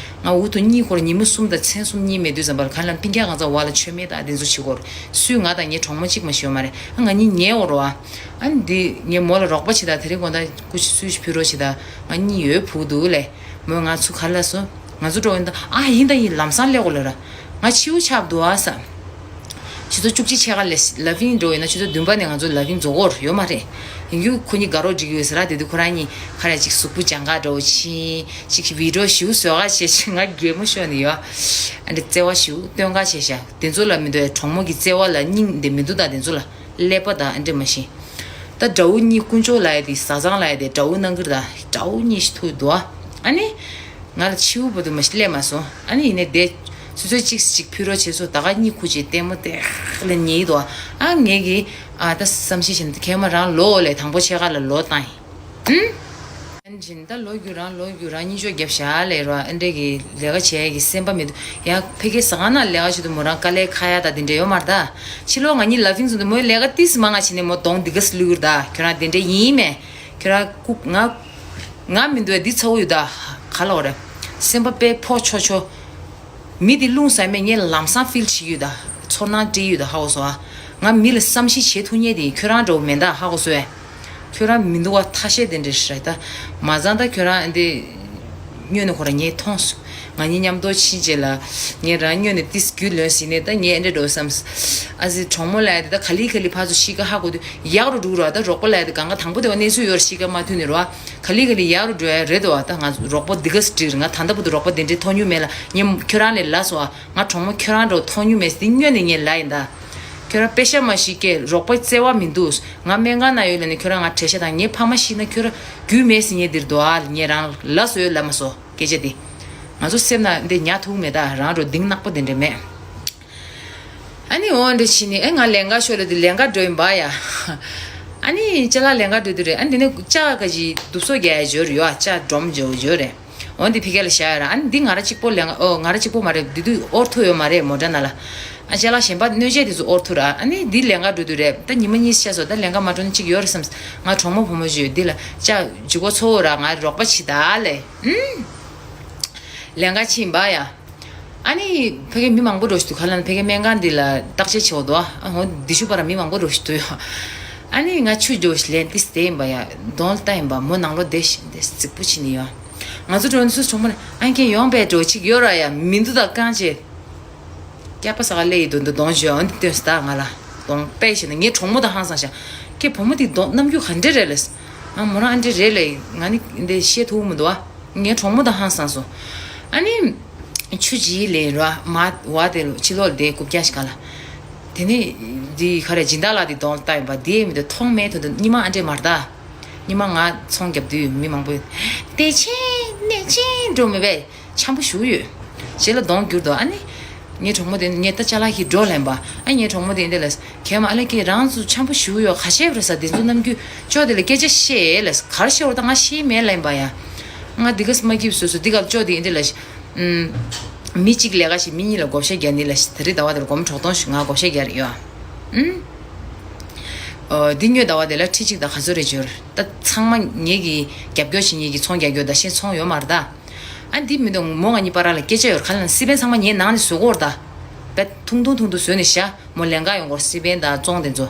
ང་འུ་ཐུག་གཉིད་ཁོར་ཉི་མ་གསུམ་དང་མཚན་གསུམ་གཉིད་མེད་དུས་ཙམ་པར་ག་ལ་སྤུན་ཀྱག་གང་ཚ་བ་ལ་མཆོད་མེ་དང་དེ་ཚོ་བྱེད་གོ་རེད། སུས་ང་དང་ངའི་གྲོགས་མོ་གཅིག་མ་ཤི་ཡོད་མ་རེད། ཨ་ང་གཉིས་ཉལ་འོ་རོ་ཨ། ཨ་འདི་ངས་མོ་ལ་རོགས་པ་བྱེད་ད། དེ་རིང་དགོང་དག་སྐུ་མཁྱེན་སུས་ཕུད་རོགས་བྱེད་ད། ང་གཉིད་ཡོད་ཕུག་འདུག་ལས། མོས་ང་ཚུ་ག་ལ་སོ། ང་ཚོ་འགྲོ་ཡིན་ད། ཨ་ཡིན་ད་ཡིན་ལམ་སང་སླེབས་གོ་ལ་ར། ང་ཕྱིའུ་ཆགས་འདུག་ཨ་ས། ཆུ་ཚོད་བཅུ་གཅིག་ཕྱེད་ཀ་ལས་ལ་ཕིང་འགྲོ་ཡིན་ན་ཆུ་ཚོད་བདུན་པ་ནས་ང་ཚོ་ལ་ཕིང་རྫོགས་གོ་ཡོད་མ་རེད། ཡིན་རྒྱུ་ཁོ་གཉིས་དགའ་རོགས་འགྲིག་ཡོད་ཟེར་ར། དེ་དུས་ཁོ་རང་གཉིས་ཁ་ར་ཅིག་གཟུགས་པོ་ལྗང་ཁ་འདྲ་བོ་ཕྱིན་ཅིག་བི་ཌི་ཡོ་ཞིའུ་བཟོ་ག་བྱེད་ཤི་ང་གད་མོ་ཤོར་ནས་ཡོད། ཨ་འདྲ་བརྩེ་བ་ཞིའུ་སྟོན་ག་བྱེད་ཤ་དེ་ཚོ་ལ་མི་འདུག་གྲོགས་མོ་གི་བརྩེ་བ་ལ་སྙིང་འདི་མི་འདུག་ད་དེ་ཚོ་ལ་ཀླད་པ་ད་ཨ་འདྲ་མ་ཤེས། ད་དགྲ་བོ་གཉིས་དཀོན་མཆོག་ལ་ཡ་དེ་བཟའ་ཚང་ལ་ཡ་དེ་དགྲ་བོ་གནང་གི་རེད་ད། དགྲ་བོ་གཉིས་ཤི་ཐུག་འདུག་ཨ། ཨ་ནི། ང་ལ་ཕྱིའུ་བར་དུ་མ་ཤི་སླེབས་མ་སོང་། ཨ་ནི་ཡིན་ནའི་དེ། ཆུ་ཚོད་གཅིག་གཅིག་ཕུད་རོགས་བྱེད་སོ། ད་ག་གཉིད་ཁུག་ཅིག་ལྟད་མོ་དེ་ལ་ཉལ་འདུག་ཨ་ངས་གི་ཨ་ད་བསམ་ཤེས་བྱས་ན་ཁྱེད་མ་རང་ལོ་ལས་དང་པོ་ཕྱེད་ཀ་ལ་ལོ་བཏང་ཡིན། ཨ་ནི་ད་ལོ་རྒྱུ་རང་ལོ་རྒྱུ་རང་གཉིད་ཅོག་བརྒྱབ་བཞག་ལས་རོ། ཨ་འདྲས་གི་ལས་ཀ་བྱས་གི་སེམས་པ་མི་འདུག་ཡང་ཕ་གིའི་ཟ་ཁང་ནང་ལས་ཀ་བྱེད་དུས་མོ་རང་དཀའ་ལས་ཁག་ཡ་ད་དེ་འདྲས་ཡོད་མ་རེད་ད། ཕྱི་ལོགས་ང་གཉིས་ལ་ཕིང་སོང་དུས་མོའི་ལས་ཀ་ཏིས་མང་ང་བྱས་ནས་མོ་གདོང་འདི་ག་སེ་བླུག་གི་རེད་ད། ཁྱོད་རང་དེ་འདྲས་ཡིན་མེད། ཁྱོད་རང་ལྐུགས་ང་། ང་མི་འདུག་འདི་ཚ་བོ་ཡོད་ད། ག་ལ་བ་རེད། སེམས་པ་དཔེ་ཕོ་ཆོ་ཆོ། མི་འདི་རླུང་ཟ་མེད་ངས་ལམ་སང་ཕིལ་བྱེད་ཀྱི་ཡོད་ད། ཚོར་སྣང་སྤྲད་ཀྱི་ཡོད་ད་ཧ་གོ་སོང་ཨ། ང་མི་ལ་བསམ་ཤེས་བྱེད་ཐུབ་མཁན་དེ་ཁྱོད་རང་འདྲ་བོ་མེད་ད་ཧ་གོ་སོང་ཨེ། ཁྱོད་རང་མི་འདུག་བ་ཐ་ཤལ་དེ་འདྲ་རེད་ད། མ་ཚང་ད་ཁྱོད་རང་འདི། སྔོན་ནས་ཁོ་རང་ངས་མཐོང་སོང་། ང་གཉིས་མཉམ་དུ་ཕྱིན་རྗེས་ལ། ངས་རང་སྔོན་ནས་ཏིས་རྒྱུས་ལོན་ཟིན་ནས་ད་ངས་ཨེ་འདྲ་འགྲོ་བསམ། ཨ་ཙི་གྲོགས་མོ་ལ་ཡ་དེ་ད་ག་ལི་ག་ལི་ཕར་ཚུར་གཤིས་ཀ་ཧ་གོ་དུས་ཡག་རུ་འགྲོ་ར། ད་རོགས་པ་ལ་ཡ་དེ་གང་ག་དང་པོ་དེ་བ་གནས་ཚུལ་ཡོད་ར་གཤིས་ཀ་མ་མཐུན་ནས་ར། ག་ལི་ག་ལི་ཡག་རུ་འགྲོ་ཡ་རེད་དོ། ད་ང་རོགས་པ་འདི་ག་སེ་འགྲིག་རེད། ང་ད་ལྟ་བར་དུ་རོགས་པ་དེ་འདྲའི་མཐོང་མྱོང་མེད་ལ། ངས་ཁྱོད་རང་ལས་ལ་སོ། ང་གྲོགས་མོ་ཁྱོད་རང་འདྲ་བོ་མཐོང་མྱོང་མེད་ཟེར་དེ་སྔོན་ནས་ངས་ལབ་ཡིན་ད། ཁྱོད་རང་པེ་ཤ་མ་ཤི་ཀེ་རོགས་པ་བརྩེ་བ་མི་འདུག་ང་སྨན་ཁང་ན་ཡོད་ལ་ནི་ཁྱོད་རང་ང་བྲེལ་ཤ་དང་ངའི་ཕ་མ་ཤི་ན་ཁྱོད་རང་རྒྱུས་མེད་ཟེར་ཉེ་འདིར་འདུག་ཨ། ངས་རང་ལ་སོ་ཡོད་ལ་མ་སོ་སྐད་ཆ་འདི། ང་ཚོ་སེམས་ན་འདི་ཉར་ཐུབ་མེད་ད། རང་འགྲོ་གདིང་ནག་པོ་དེ་འདྲ་མེད། ཨ་ནི་འོ་འདྲ་ཕྱིན་ནས་ཨེ་ང་ལེན་ག་ཤོར་ལ་དེ་ལེན་ག་འགྲོ་ཡིན་པ་ཡ། ཨ་ནི་ཅ་ལག་ལེན་ག་འགྲོ་དུས་རེད། ཨ་ནི་དེ་ནས་ཅ་ག་ཅིག་དུབ་སོ་རྒྱག་ཡ་འབྱོར་ཡོད་ཨ། ཅ་སྒྲོམ་འབྱོར་འབྱོར་རེད། འོ་འདི་ཕི་ག་ལ་བཞག་ཡོད་ར། ཨ་ནི་འདི་ང་ར་གཅིག་པོ་ལེན་ག་ཨོ་ང་ར་གཅིག་པོ་མ་རེད། འདི་དུས་ཨོར་ཐོ་ཡོད་མ་རེད་མོ་ཊ་ནང་ལ། ཨ་ཅག་ལགས་གཞན་པ་སྣོད་ཆས་དེ་ཚོ་དབོར་ཐུབ་ར། ཨ་ནི་འདི་ལས་ཀ་འགྲོ་དུས་རེད། ད་ཉི་མ་གཉིས་ཤར་སོང་། ད་ལས་ཀ་མ་འགྲོ་ན་གཅིག་ཡོད་རེད་བསམ། ང་གྲོགས་མོ་བུ་མོ་ཞིག་ཡོད། འདི་ལ་ཅག་ཇུས་འགོད་ཚོ་ར། ང་རོགས་པ་བྱེད་ད་ལས། ཨུམ། ལས་ཀ་ཕྱིན་པ་ཡ། ཨ་ནི་ཕ་གི་མི་མང་པོ་འགྲོ་ཞིག་འདུག་ག་ལ་ན་ཕ་གི་སྨན་ཁང་འདི་ལ་བརྟག་དཔྱད་བྱེད་འོ་དོ། ཨ་ཧོ་འདི་ཤུ་པ་ར་མི་མང་པོ་འགྲོ་ཞིག་འདུག་ཡ། ཨ་ནི་ང་ཆུ་འགྲོ་ཞིག་ལན་ཏིས་དེ་ཡིན་པ་ཡ། གདོང་ལྟ་ཡིན་པ། མོ་ནང་ལོགས་བསྡད་ཞིག་འདི་རྫིག་པོ་བྱེད་ནི་ཡོད། ང་ཚོ་འགྲོ་ནི་སུ་གྲོགས་མོ་ལ་ཨ་ཁྱེད་ཡོང་པའི་འགྲོ་ཅིག་ཡོད་ར་ཡ། མི་འདུག་ད་རྐང་རྗེས། སྐྱག་པ་ཟ་ག་སླེབས་ཡི་འདུག་འདུག་གདོང་བྱོས་ཨ་འདི་སྟོན་སྟ་ང་ལ། གདོང་དཔེ་བྱས་ན་ངའི་གྲོགས་མོ་དང་ཧང་སང་ཤག་ཁྱེད་བུ་མོ་འདི་གདོང་རྣམ་འགྱུར་ག་འདྲ་རེད་ལས། ཨ་མོ་རང་ཨ་འདྲ་རེད་ལས། ང་ནི་འདི་བཤད་ཐུབ་མི་འདུག་ཨ། ངའི་གྲོགས་མོ་དང་ཧང་སང་སོང་། ཨ་ནི་ཆུ་ཇི་ལས་ར་མ་བ་དེ་ལོ་ཕྱི་ལོགས་དེ་རྐུབ་བཀྱག་ཞིག་ག་ལ། དེ་ནི་འདི་ག་རེ་སྦྱིན་བདག་ལགས་འདི་གདོང་ལྟ་ཡིན་པ་འདི་མི་འདུག་མཐོང་མེད་དོ་འདུག་གཉིད་མ་ཨ་འདྲ་མ་རེད་ད། གཉིད་མ་ང་ཚོང་རྒྱབ་དུས་མི་མང་པོ་ཡོད། བདེ་ཆེན་གནས་ཆེན་འགྲོ་མི་བས། འཆམ་པོ་ཞུ་ཡོད། རྗེས་ལ་གདོང་བསྒྱུར་དོ། ཨ་ནི། ངའི་གྲོགས་མོ་དེ་ངས་ད་ཅ་ལག་གི་འགྲོ་ལེན་པ། ཨ་ངའི་གྲོགས་མོ་དེ་འདི་ལ། གས་མ་ཨ་ལེ་ཀེ་རང་ཚོ་འཆམ་པོ་ཞུ་ཡོད་ག་ཤེས་རེད་ས་དེ་ཚོ་རྣམ་རྒྱུད་ཅོ་དེ་ལ་སྐད་ཆ་བཤད་ལ་གར་ཤེས་བར་ད་ང་ཤེས་མེད་ལེན་པ་ཡ། ང་འདི་ག་སྨ་རྒྱབ་སོ་སོ་འདི་ག་ཅོ་དེ་འདི་ལ། ཨུམ། མི་གཅིག་ལས་ཀ་ཞིག་མི་གཉིས་ལ་བགོ་བཤའ་རྒྱག་ནི་ལ་ད་རེས་ཟླ་བ་དེར་སྒོར་མོ་དྲུག་སྟོང་ཞིག་ང་བགོ་བཤའ་རྒྱག་རེད་ཡོད། ཨུམ། འདི་ཉོས་ཟླ་བ་དེ་ལ་ཁྲི་གཅིག་དང་ག་ཚོད་རེད་འབྱོར། ད་ཚང་མ་ངེད་ཀྱི་རྒྱབ་སྐྱོར་བྱེད་ངེད་ཀྱི་ཚོང་རྒྱག་རྒྱུ་ད་ཤེས་ཚོང་ཡོད་མ་རེད་ད། ཨ་འདི་མི་འདུག་མོ་ང་གཉིས་བར་ལ་སྐད་ཆ་ཡོད་ག་ལ་ན་སི་པན་ཚང་མ་ངའི་ནང་ནས་བཟོ་གོ་ར་ད། བད་ཐུང་ཐུང་ཐུང་ཐུང་བཟོས་ནས་བཞག་མོ་ལེན་ག་ཡོང་གོ་སི་པན་དང་བཙོང་དེ་ཚོ།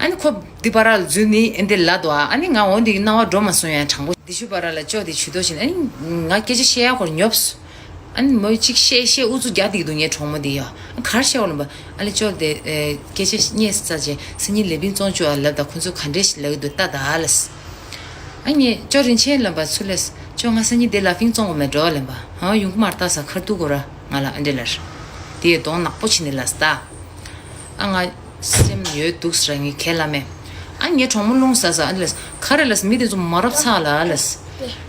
ཨ་ནི་ཁོ་འདི་བར་ལ་འཛུལ་ནི་ཨེ་འདི་ལ་དོ་ཨ་ནི་ང་འོ་འདི་གི་སྣང་བ་འགྲོ་མ་སོང་ཡང་དྲང་པོ་འདི་ཤུ་བར་ལ་ཅོ་དེ་ཇུས་གཏོགས་བྱས་ནས་ཨ་ནི་ང་སྐད་ཆ་བཤད་ཡ་ཁོར་ཉོབ་སོང་། ཨ་ནི་མོ་གཅིག་བཤད་བཤད་ཨུ་ཚུགས་རྒྱག་བསྡད་འདུག་ངའི་གྲོགས་མོ་དེ་ཡ། ཨ་གར་བཤད་འོ་ལམ་པ་ཨ་ལེ་ཅོ་དེ་སྐད་ཆ་རྙེད་ས་ཅེ་སང་ཉིན་ལེ་པིན་བཙོང་བཅུག་ཨ་ལབ་ད་ཁོ་ཚོས་ག་འདྲས་ཤིག་ལབ་ཀྱི་འདུག་ལྟ་ད་ཨ་ལས། ཨ་ངས་ཅོ་རིན་ཆེན་ལམ་པ་ཚུར་ལས་ཅོ་ང་སང་ཉིན་དེ་ལ་ཕིང་བཙོང་གོ་མེད་འགྲོ་ལམ་པ་ཧང་ཡོང་གི་མ་ལྟ་ས་ཁར་འདུག་གོ་ར་ང་ལ་ཨ་འདྲས་ལར། དེ་ཡི་གདོང་ནག་པོ་བྱིན་ནས་ལ་ལྟ། ཨ་ང་སེམས་ཡོད་འདུག་ཟེར་ངས་ཁས་ལ་མེད། ཨ་ངའི་གྲོགས་མོ་རླུང་ཟ་ཟ་ཨ་ལས་ཁ་རེ་ལས་མི་དེ་ཚོ་མ་རབས་ཚ་ལ་ཨ་ལས།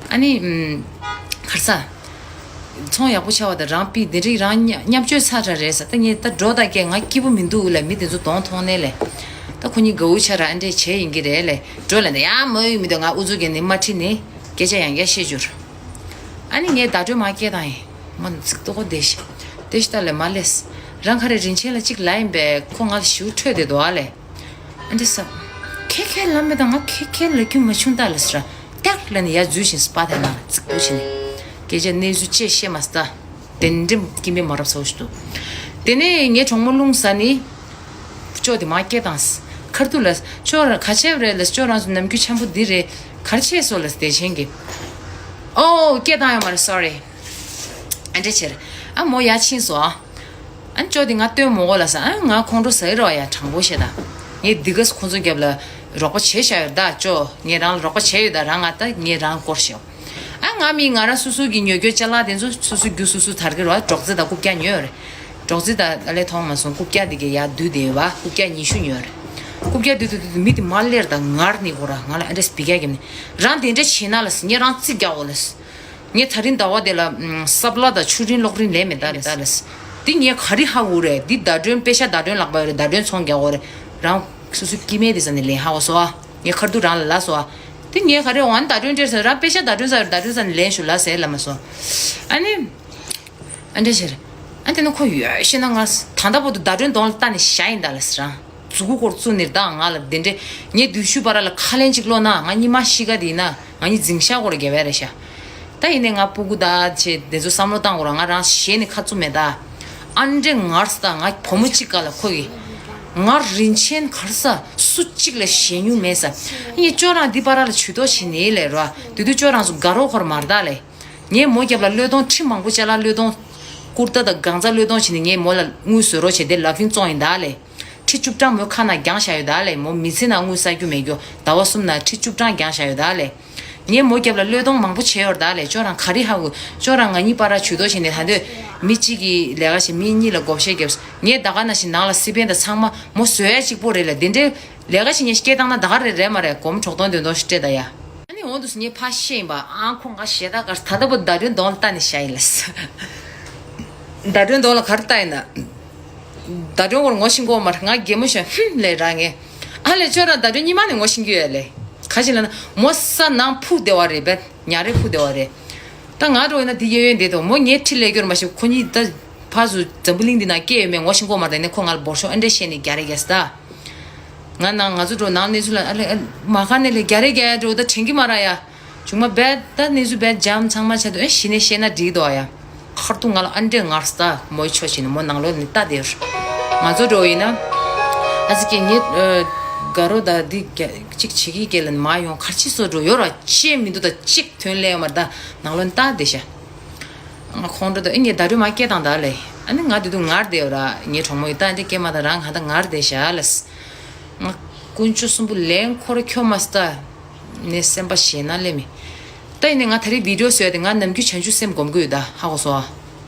ཨ་ནི་ཨམ། གར་ས། ཚོང་ཡག་པོ་ཆགས་པ་དང་རང་པི་དེ་རིགས་རང་མཉམ་སྤྱོད་ཚ་དྲགས་རེད་ས་ད་ངས་ད་འགྲོ་ད་སྐད་ང་སྐྱིད་པོ་མི་འདུག་ལ་མི་དེ་ཚོ་གདོང་མཐོང་ནས་ལས། ད་ཁོ་གཉིས་དགའ་བོ་ཆ་ར་ཨ་འདྲས་བྱས་ཡིན་གྱི་རེད་ལས་འགྲོ་ལས་ད་ཡ་མ་ཡོད་མི་འདུག་ང་ཨུ་ཚུགས་རྒྱག་ནས་མ་ཁྲིད་ནས་སྐད་ཆ་ཡང་བསྐྱར་བཤད་རྒྱུར། ཨ་ནི་ངས་ཟླ་སྒྲོན་མ་སྐད་བཏང་ཡིན། མ་ཚིག་ཏོ་གོ་བདེ་ཤི། བདེ་ཤི་ལྟ་ལས་མ་ལས། རང་ག་རེ་རིན་ཆེན་ལ་གཅིག་ལ་ཡིན་པས་ཁོ་ང་ལ་ཞུ་འཕྲོད་དེ་འདུག་ཨ་ལས། ཨ་འདྲ་ས། ཁེ་ཁེ་ལ་མེད་ད་ང་ཁེ་ཁེ་ལ་རྒྱུ་མ་བྱུང་ད་ལས་ར། ཏག་ལ་ནི་ཡ་འཛུལ་བཞིན་སྤ་ཐལ་ན་ཚིག་པོ་བྱས་ནས། སྐད་ཆ་གནས་ཚུལ་ཅེས་བཤད་མ་སྟ། དེ་འདྲ་སྐྱིད་མེད་མ་རབས་ཚ་བོ་ཞིག་འདུག་དེ་ནས་ངའི་གྲོགས་མོ་རླུང་ཟ་ནི། ཅོ་དེ་མ་སྐད་བཏང་། ཁར་ཏུ་ལ་ཅོ་ར་ག་ཆེ་བ་རེད་ལ་ཅོ་རང་ཚོ་ནམ་རྒྱུན་འཆམ་པོ་འདི་རེད། གར་ཆེ་སོ་ལ་བདེ་ཆེན་གི། ཨོ་སྐད་བཏང་ཡོད་མ་རེད་སོ་རི། ཨ་འདྲ་ཕྱིར། ཨ་མོ་ཡ་ཕྱིན་སོ། ཨ་ཅོ་དེ་ང་སྟོན་མོ་གོ་ལ་ས་ཨ་ང་ཁོང་ཁྲོ་ཟ་ཡི་རོ་ཡ་དྲང་པོ་བཤད་ད། ངས་འདི་ག་ཁོང་ཚོ་རྒྱབ་ལ་རོགས་པ་བྱས་བཞག་ཡོད་ད་ཅོ་ངས་རང་ལ་རོགས་པ་བྱས་ཡོད་ད་རང་ང་ད་ངས་རང་སྐོར་ཤོག་ཨ་ང་མི་ང་རང་སོ་སོ་གི་ཉོ་རྒྱུ་ཅ་ལག་དེ་ཚོ་སོ་སོ་རྒྱུ་སོ་སོ་དར་གི་རོ་ཨ་ཅོག་ཙེ་ད་རྐུབ་བཀྱག་ཉོས་རེད། ཅོག་ཙེ་ད་ཨ་ལས་མཐོང་མ་སོང་རྐུབ་བཀྱག་དེ་གི་ཡ་བསྡུས་དེ་ཡོད་བ་རྐུབ་བཀྱག་ཉི་ཤུ་ཉོས་རེད། རྐུབ་བཀྱག་བསྡུས་བསྡུས་བསྡུས་མི་དེ་མ་ལེར་ད་ངར་ནི་གོ་ར་ང་ལ་ཨ་འདྲས་སྤི་རྒྱག་གི་ནི་རང་དེ་འདྲས་བྱེད་ན་ལ་ངས་རང་རྩིས་རྒྱག་འོ་ལ། ངས་ད་རིང་ཟླ་བ་དེ་ལ་ཨམ། སབ་ལ་དང་ཆུ་རིན་གློག་རིན་ལེན་མེད་ད་རེད་ད་ལས། འདི་ངས་ག་རེ་ཧ་གོ་རེད། འདི་ཟླ་སྒྲོན་པེ་ཤ་ཟླ་སྒྲོན་ལག་པ་ཡོད་རེད། ཟླ་སྒྲོན་ཚོང་རྒྱག་གོ་རེད། རང་སོ་སོ་སྐྱིད་མེད་དེ་ས་ནས་ལེན་ཧ་གོ་སོ་ཨ། ངས་ཁར་དུ་རང་ལ་ལ་སོ་ཨ། འདི་ངས་ག་རེ་འོང་ཟླ་སྒྲོན་སྤྲད་སོང་རང་པེ་ཤ་ཟླ་སྒྲོན་ས་ཡོད་ཟླ་སྒྲོན་ས་ནས་ལེན་ཞུ་ལ་ཟེར་ལ་མ་སོ། ཨ་ནི། ཨ་འདྲ་ཤེར། ཨ་དེ་ནི་ཁོ་ཡོད་ཤེ་ན་ང་ད་ལྟ་བར་དུ་ཟླ་སྒྲོན་གདོང་ལ་ལྟ་ནས་བཞག་ཡིན་ད་ལ་ཟེར་རང་། གཟུགས་སྐུ་སྐོར་བཙུགས་ནས་ད་ང་ལ་དེ་འདྲས་ངས་དུས་ཤུ་བར་ལ་ཁ་ལན་གཅིག་ལོ་ན་ང་གཉིད་མ་ཤི་ག་དེ་ཡིན་ན་ང་གཉིད་འཛིང་ཤག་སྐོར་རྒྱབ་ཡ་རེད་ཤག་ད་ཡིན་ནས་ང་སྤུ་གུ་ད་ཆེ་དེ་ཚོ་བསམ་བློ་བཏང་དགོས་ར་ང་རང་ཞེད་ནས་ཁ་བཙུམ་མེད་ད། ཨ་འདྲས་ངར་ས་ད་ང་བུ་མོ་གཅིག་ག་ལ་ཁོ་གི། ང་རིན་ཆེན་གར་ས་སུ་གཅིག་ལ་ཞེད་སྙུང་མེད་ས། ངས་ཅོ་རང་འདི་བར་ལ་ཇུས་གཏོགས་བྱེད་ནི་ལས་ར་དུས་དུས་ཅོ་རང་ཚོ་དགའ་རོགས་ཁོར་མར་ད་ལས། ངས་མོ་རྒྱབ་ལ་བློས་གཏོང་ཁྲི་མང་པོ་ཅ་ལག་བློས་གཏོང་། ཀུར་ཏ་དང་གང་ཚ་བློས་གཏོང་བྱས་ནས་ངས་མོ་ལ་དངུལ་བཟོ་རོགས་བྱས་ཏེ་ལ་ཕིང་བཙོང་ཡིན་ད་ལས། ཁྲི་བཅུ་གྲངས་མོའི་ཁ་ནང་བརྒྱངས་བཞག་ཡོད་ད་ལས་མོ་མི་ཚེ་ནང་དངུལ་བསགས་རྒྱུ་མེད་རྒྱུ་ཟླ་བ་གསུམ་ནང་ཁྲི་བཅུ་གྲངས་བརྒྱངས་བཞག་ཡོད་ད་ལས། ངས་མོ་རྒྱབ་ལ་བློས་གཏོང་མང་པོ་བྱས་ཡོད་ད་ལས་ཅོ་རང་ག་རི་ཧ་གོ་ཅོ་རང་ང་གཉིས་བར་ཇུས་གཏོགས་བྱས་ནས་ད་འདོད་མི་གཅིག་གིས་ལས་ཀ་བྱེད་མི་གཉིས་ལ་བགོ་བཤའ་བརྒྱབ་ངས་ད་ག་ནང་བཞིན་ནང་ལ་སི་པན་དང་ཚང་མ་མོ་བཟོ་ཡ་གཅིག་པོ་རེད་ལ་དེ་འདྲའི་ལས་ཀ་བྱེད་མཁན་སྐད་བཏང་ན་ད་ག་རེ་རེད་མ་རེད་སྒོར་མོ་དྲུག་སྟོང་བདུན་སྟོང་ཞིག་སྤྲད་ད་ཡ། ཨ་ནི་འོང་དུས་སུ་ངས་ཕར་བཤད་ཡིན་པ་ཨང་ཁོ་ང་ཞེ་ད་གར་ད་ལྟ་བུ་ཟླ་སྒྲོན་གདོང་ལ་ལྟ་ནས་བཞག་ཡིན་ལ། ཟླ་སྒྲོན་གདོང་ལ་གར་ལྟ་ཡིན་ན། ཟླ་སྒྲོན་སྐོར་ངོ་ཤེས་གོ་མ་རེད་ང་གད་མོ་ཤོར་ཧུམ་ལས་རང་ངས། ཨ་ལས་ཁྱོད་རང་ཟླ་སྒྲོན་ཉི་མ་ནས་ངོ་ཤེས་ཀྱི་ཡོད་ལས། ག་ཞིག་ལ་ན་མོ་ས་ནང་ཕུག་བདེ་བ་རེད་བས་ཉ་རེ་ཕུག་བདེ་བ་རེད། ད་ང་འགྲོ་ཡིན་ན་འདི་གཡས་གཡོན་བསྡད་དོ་མོ་ངའི་ཁྲི་ལས་སྐྱོར་མ་ཤེས་ཁོ་གཉིས་ད། ཕར་ཚུར་འཛམ་བུ་གླིང་འདི་ནང་སྐྱེས་ཡོད་མེད་ངོ་ཤེས་ཀྱི་མ་རེད། ད་ནི་ཁོ་ང་ལ་འབོར་ཤོག་ཨ་འདྲས་བཤད་ནས་རྒྱ་རེ་རྒྱས་ད། ང་ནང་ང་ཚོ་འགྲོ་ནང་གནས་ཚུལ་ལ་ཨ་ལེ་ཨ་མ་ཁ་ནས་ལས་རྒྱ་རེ་རྒྱ་འགྲོ་ད་དྲན་གྱི་མ་ར་ཡ། ཆུང་མ་བས་ད་གནས་ཚུལ་བས་འཇམ་ཚང་མ་ཆེད་དུ་ཨེ་གཞི་ནས་བཤད་ན་འགྲིག་འདུག་ཨ་ཡ། ཁར་ཐུག་ང་ལ་ཨ་འདྲས་ངར་སྟ་མོའི་ཆོ་བྱས་ནས་མོ་ནང་ལོགས་ནས་ལྟ་དེར། ང་ཚོ་འགྲོ་ཡིན་ན། ཨ་ཙི་ཀྱེ་ངས་དགའ་རོགས་ད་འདི་གཅིག་བྱེད་ཀྱི་སྐད་ལ་མ་ཡོང་ཁར་ཆི་སོ་འགྲོ་ཡོད་ར་ཅེས་མི་འདུག་ད་གཅིག་དོན་ལས་མར་ད་ནང་ལོགས་ནས་ལྟ་དེ་ཤ། ང་ཁོང་ཁྲོ་དང་ཨེ་ངས་ཟླ་སྒྲོལ་མ་སྐད་བཏང་ད་ལེ། ཨ་ནི་ང་དེ་དུས་ངར་བསྡད་ཡོད་ར་ངའི་གྲོགས་མོ་ཡིས་ད་འདི་སྐད་མ་ད་རང་ང་ད་ངར་བསྡད་ཤག་ལས། ང་དཀོན་མཆོག་གསུམ་པོ་ལན་འཁོར་ཁྱོད་མ་སྟ། ནས་སེམས་པ་ཞེད་སྣང་སླེབས་མི། ད་ཡིན་ནའི་ང་ད་རེས་བི་ཌིའོ་བཟོས་ཏེ་ང་ནམ་རྒྱུན་བྱང་ཆུབ་སེམས་སྒོམ་གི་ཡོད་ད་ཧ་གོ་སོང་ཨ།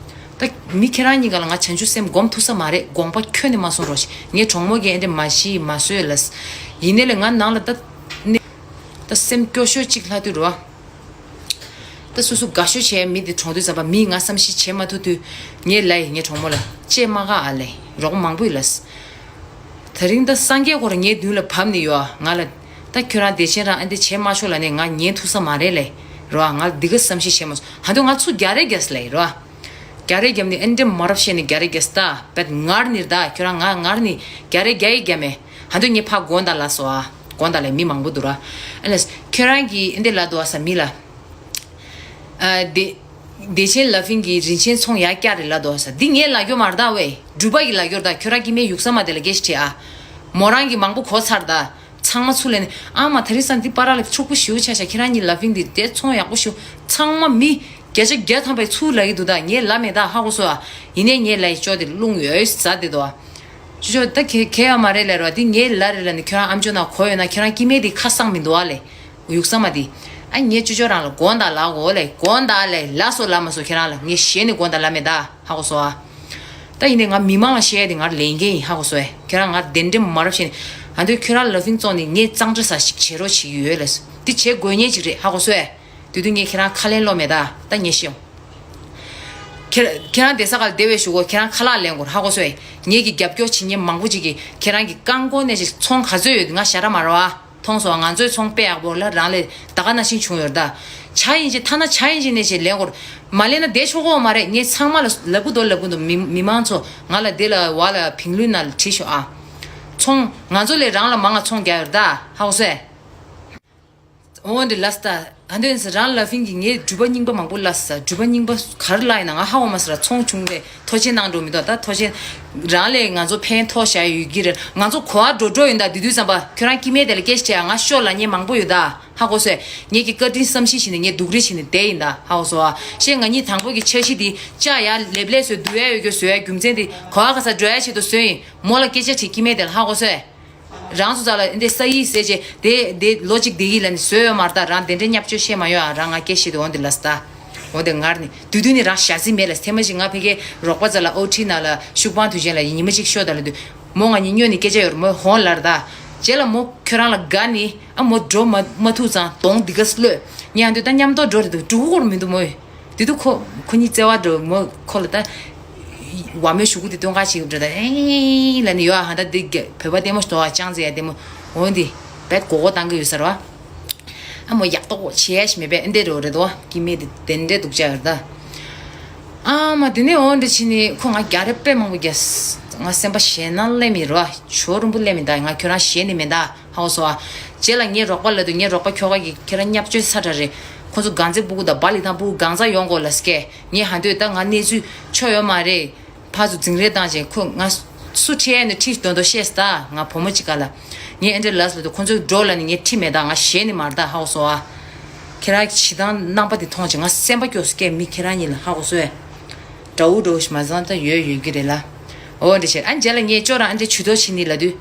ད་མི་ཁྱེད་རང་གཉིས་ཀ་ལ་ང་བྱང་ཆུབ་སེམས་སྒོམ་ཐུབ་ས་མ་རེད། དགོངས་པ་ཁྱོན་ནས་མ་གསུང་རོགས་ཞེས་ངའི་གྲོགས་མོ་གིས་ཨེ་འདྲ་མ་ཤི་མ་བཟོས་ལ། ཡིན་ནའི་ལས་ང་ནང་ལ་ད་ནི། ད་སེམས་སྐྱོ་ཤོས་གཅིག་ལྷག་དུས་རོ། ད་སོ་སོ་དགའ་ཤོས་བྱས་མི་དེ་གྲོངས་དུས་ཙམ་པ་མིས་ང་བསམ་ཤེས་བྱེད་མ་ཐུབ་དུས། ངས་ལབ་ཡིན་ངའི་གྲོགས་མོ་ལ་ཅེས་མ་ཁ་ཨ་ལས་རོགས་མང་པོ་ཡིན་ལ། དེ་རིང་ད་སངས་རྒྱས་སྐོར་ངའི་མདུན་ལ་བབས་ནས་ཡོད་ང་ལ། ད་ཁྱོད་རང་བདེ་ཆེན་རང་ཨ་འདི་བྱེད་མ་ཆོག་ལ་ནས་ང་ཉན་ཐུབ་ས་མ་རེད་ལས། རོ་ང་འདི་ག་བསམ་ཤེས་བྱེད་མ་སོང་ཧ་འདོད་ང་ཚུར་རྒྱ་རེ་རྒྱས་ལས་རོ། རྒྱ་རེ་རྒྱབ་ནས་ཨ་འདྲེ་མ་རབས་བཤད་ནས་རྒྱ་རེ་རྒྱས་ད་བད་ངར་ནིར་ད་ཁྱོད་རང་ང་ངར་ནི་རྒྱ་རེ་རྒྱ་ཡི་རྒྱ་མེད། ཧ་འདོད་ངས་ཕ་དགོན་ད་ལ་སོ་ཨ། དགོན་ད་ལས་མི་མང་པོ་འདུག་ར། ཨ་ལས་ཁྱོད་རང་གིས་ཨ་འདྲེ་ལ་འདུག་ཨ་ས་མི་ལ། ཨ་བདེ། བདེ་ཆེན་ལ་ཕིང་གི་རིན་ཆེན་ཚོང་ཡག་སྐྱ་རེ་ལ་འདུག་ཨ་ས་འདི་ངས་ལ་རྒྱོ་མར་ད་ཝེ་འབྲུ་པ་གི་ལ་རྒྱོར་ད་ཁྱོད་རང་གི་མེ་ཡུག་ས་མ་དེ་ལ་སྐད་ཆ་དྲིས་ཨ། མོ་རང་གི་མང་པོ་གོ་ཚར་ད། ཚང་མ་ཚུར་ལེན་ནས་ཨ་མ་ད་རི་སང་འདི་པ་ར་ལ་ཕྱུག་པོ་ཞེ་པོ་ཆ་ཤ་ཁྱེད་རང་གཉིས་ལ་ཕིང་འདི་དེ་ཚོང་ཡག་པོ་ཞེ་པོ་ཚང་མ་མི་བརྒྱ་ཆ་བརྒྱ་ཐམ་པའི་ཚུར་ལ་ཡི་འདུག་ད་ངས་ལ་མེད་ད་ཧ་གོ་སོ་ཨ། ཡིན་ནའི་ངས་ལ་ཡི་ཅོ་དེ་རླུང་ཡོད་ཟ་དེ་དོ་ཨ། ཅོ་ཅོ་ད་གེ་གེ་ཡ་མ་རེད་ལ་རོ་འདི་ངས་ལ་རེད་ལ་ནི་ཁྱོད་རང་ཨམ་ཅོ་ན་གོ་ཡོད་ན་ཁྱོད་རང་སྐྱི་མེད་དེ་ཁ་སང་མི་འདུག་ཨ་ལེ། ཡུག་ས་མ་དེ། ཨ་ངས་ཅོ་ཅོ་རང་ལ་དགོན་ད་ལ་གོ་ལེ་དགོན་ད་ལེ་ལ་སོ་ལ་མ་སོ་ཁྱེད་རང་ལ་ངས་ཞེ་ནི་དགོན་ད་ལ་མེད་ད་ཧ་གོ་སོ་ཨ། ད་ཡིན་ནའི་ང་མི་མང་ལ་བཤད་ཡ་དེ་ངར་ལས་འགན་ཡིན་ཧ་གོ་སོ་ཨེ། ཁྱོད་རང་ངར་གདན་འདྲེན་མ་རབས་བཤད་ནས་ཨ་འདོད་ཁྱོད་རང་ལ་ཕིང་བཙོང་ནས་ངས་གཙང་སྦྲ་ས་ཞིག་བྱེད་རོགས་བྱེད་ཀྱི་ཡོད་ལས་འདི་བྱེད་དགོས་ཉེན་ཅིག་རེད་ཧ་གོ་སོ་ཨེ། དེ་དུས་ངས་ཁྱེད་རང་ཁ་ལན་སློག་མེད་ད་ད་ངས་ཤེས་ཡོང་། ཁྱེད་ཁྱེད་རང་བསྡད་ས་ག་ལ་བསྡད་པའི་གཞུག་གུ་ཁྱེད་རང་ཁ་ལག་ལེན་དགོས་ཧ་གོ་སོ་ཨེ། ངེད་ཀྱི་རྒྱབ་སྐྱོར་བྱེད་མཁན་མང་པོ་ཅིག་གིས་ཁྱེད་རང་གི་རྐང་འཁོར་ནས་ཅིག་ཚོང་ག་ཚོད་ཡོད་ང་ཞ་ར་མ་རོ་ཨ། མཐོང་སོང་ང་ཚོའི་ཚོང་དཔེ་ཡག་པོ་ལ་རང་ལས་ད་ག་ནང་བཞིན་བྱུང་ཡོད་ད། ཇ་ཡིན་ཅིག་ཐ་ན་ཇ་ཡིན་ཅིག་ནས་ཅིག་ལེན་དགོས། མ་ལེན་ན་བསྡད་ཆོག་གོ་མ་རེད་ངས་ཚང་མ་ལ་ལབ་གི་འདུག་ལབ་གི་འདུག་མི་མི་མང་ཚོ་ང་ལ་དེ་ལ་བ་ལ་བིང་ལུན་ན་ལ་བྲིས་ཤོག་ཨ། ཚོང་ང་ཚོ་ལས་རང་ལ་མང་ང་ཚོང་རྒྱག་ཡོད་ད་ཧ་གོ་སོ་ཨེ། འོ་འདི་ལ་སྟ། ཨ་འདོན་ཟེར་རང་ལ་ཕིང་གི་ངས་འབྲུ་པ་རྙིང་པ་མང་པོ་ལ་ས་འབྲུ་པ་རྙིང་པ་གར་ལ་ཡིན་ན་ང་ཧ་འོ་མ་ཟེར་ཚོང་བྱུང་བས་ཐོ་ཆེན་གནང་འགྲོ་མི་འདུག་ད་ཐོ་ཆེན་རང་ལས་ང་ཚོ་ཕན་ཐོགས་བཞག་ཡོད་ཀྱི་རེད། ང་ཚོ་གོ་བ་འགྲོ་འགྲོ་ཡིན་ད་དེ་དུས་ཙམ་པ་ཁྱོད་རང་སྐྱི་མེད་དེ་ལ་སྐད་ཆ་དྲིས་ང་ཤོག་ལ་ཉེ་མང་པོ་ཡོད་ད་ཧ་གོ་སོས། ངས་ཀྱི་བཀའ་དྲིན་བསམ་ཤེས་བྱས་ནས་ངས་སྡུག་རེ་བྱས་ནས་བསྡད་ཡིན་ད་ཧ་གོ་སོ་ཨ། ཤེས་ང་གཉིས་དང་པོ་གི་འཆར་གཞི་འདི་ལྕགས་ཡ་ལེབ་ལེབ་བཟོས་བསྡུ་ཡ་ཡོད་རྒྱུ་བཟོ་ཡ་རྒྱུ་མཚན་འདི་གོ་བ་ག་ས་འགྲོ་ཡ་ཆེད་དུ་བཟོས་ཡིན་མོ་ལ་སྐད་ཆ་དྲིས་སྐྱི་མེད་དེ་ལ་ཧ་གོ་སོས། རང་ཚོ་ཚ་ལ་འདི་ས་ཡིག་ཟེར་ཅེ་དེ་དེ་ལོ་གཅིག་བསྡད་ཡིག་ལ་ནི་བཟོས་ཡོད་མ་རེད་ད་རང་དེ་འདྲའི་བརྙས་བཅོས་བཤད་མ་ཡོད་ཨ་རང་ང་སྐད་བཤད་དེ་འོང་དེ་ལ་སི་ད། འོ་དེ་ངར་ནི་དུས་དུས་ནི་རང་ཞ་ཟི་མེད་ལ་སི་ཐེ་མ་ཞིག་ང་ཕ་གའི་རོགས་པ་ཚ་ལ་ཨོ་ཁྲི་ན་ལ་ཤུག་པང་དུས་ཆེན་ལ་ཡིན་ཉི་མ་གཅིག་ཤོག་ད་ལ་དུས་མོ་ང་གཉིས་སྨྱོ་ནི་སྐད་ཆ་ཡོད་རེད་མོ་ཧོན་ལར་ད། རྗེས་ལ་མོ་ཁྱོད་རང་ལ་དགའ་ནི་ཨ་མོ་འགྲོ་མ་མ་ཐུག་ཙང་གདོང་འདི་ག་སི་ལོས་ཉན་དུས་ད་མཉམ་དུ་འགྲོ་རེད་འདུག་འགྲོ་གི་སྐོར་མི་འདུག་མོ། དེ་དུས་ཁོ་ཁོ་གཉིས་བརྩེ་བ་འགྲོ་མོ་ཁོ་ལ་ད། བ་མོའི་ཞུ་གུ་དེ་སྟོན་ཁ་ཞིག་འགྲོ་ད་ཨེ་ལ་ནི་ཡོ་ཨ་ཧ་ད་འདི་བོད་པ་ལྟད་མོ་ཞིག་དོ་ཨ་ཅང་ཙེ་ཡ་ལྟད་མོ་འོན་ཏེ་བད་གོ་གོ་བཏང་གི་ཡོད་ས་རེད་བ། ཨ་མོ་ཡག་ཏོག་བྱེད་ཡ་ཞིག་མེད་པས་ཨེ་འདྲེ་རོ་རེད་དོ་ཀི་མེད་དེ་དེ་འདྲེ་སྡུག་ཅག་ཡོད་ད། ཨ་མ་དེ་ནས་འོན་ཏེ་ཕྱི་ནི་ཁོ་ང་རྒྱ་རེ་དཔེ་མང་པོ་རྒྱ་ང་སེམས་པ་ཞེད་སྣང་སླེབས་མི་རོ་ཨ་ཇོ་རུམ་པོ་སླེབས་མི་ད་ང་ཁྱོད་རང་ཞེད་ནི་མེད་ད། ཧའོ་སོ་ཨ། རྗེས་ལ་ངའི་རོགས་པ་ལ་དུ་ངའི་རོགས་པ་ཁྱོ་ག་གིས་ཁྱེད་རང་བརྙས་བཅོས་ས་དྲ་རེད། ཁོ་ཚོ་གང་ཚེ་སྤུ་གུ་དང་སྦ་ལི་ཐང་སྤུ་གུ་གང་ཚ་ཡོང་གོ་ལ་སྐད་ངས་ཧ་འདོད་ད་ང་གནས་ཚུལ་ཆོ་ཡོད་མ་རེད། ཕར་ཚུར་འཛིང་རེས་བཏང་བྱས་ཁོ་ང་སུ་ཁྲིད་ཡས་ནི་ཁྲིད་དོན་དོ་ཤེས་ད་ང་བུ་མོ་གཅིག་ག་ལ། ངས་ཨེ་འདྲ་ལ་སོ་དུ་ཁོ་ཚོས་འགྲོ་ལ་ནི་ངས་ཁྲིད་མེད་ད་ང་ཞེད་ནི་མར་ད་ཧའོ་སོ་ཨ། ཁྱེད་རང་གི་ཞི་དང་རྣམ་པ་དེ་མཐོང་བྱས་ང་སེམས་པ་སྐྱོ་སྐད་མི་ཁྱེད་རང་གཉིས་ལ་ཧ་གོ་སོ་ཨེ། དགྲ་བོ་འགྲོ་ཞིག་མ་བཟང་ད་ཡོད་ཡོད་ཀྱི་རེད་ལ། འོ་འདྲ་བྱས་ཨ་རྗེས་ལ་ངས་ཅོ་རང་ཨ་འདྲ་ཇུས་གཏོགས་བྱེད་ནི་ལ་དུས།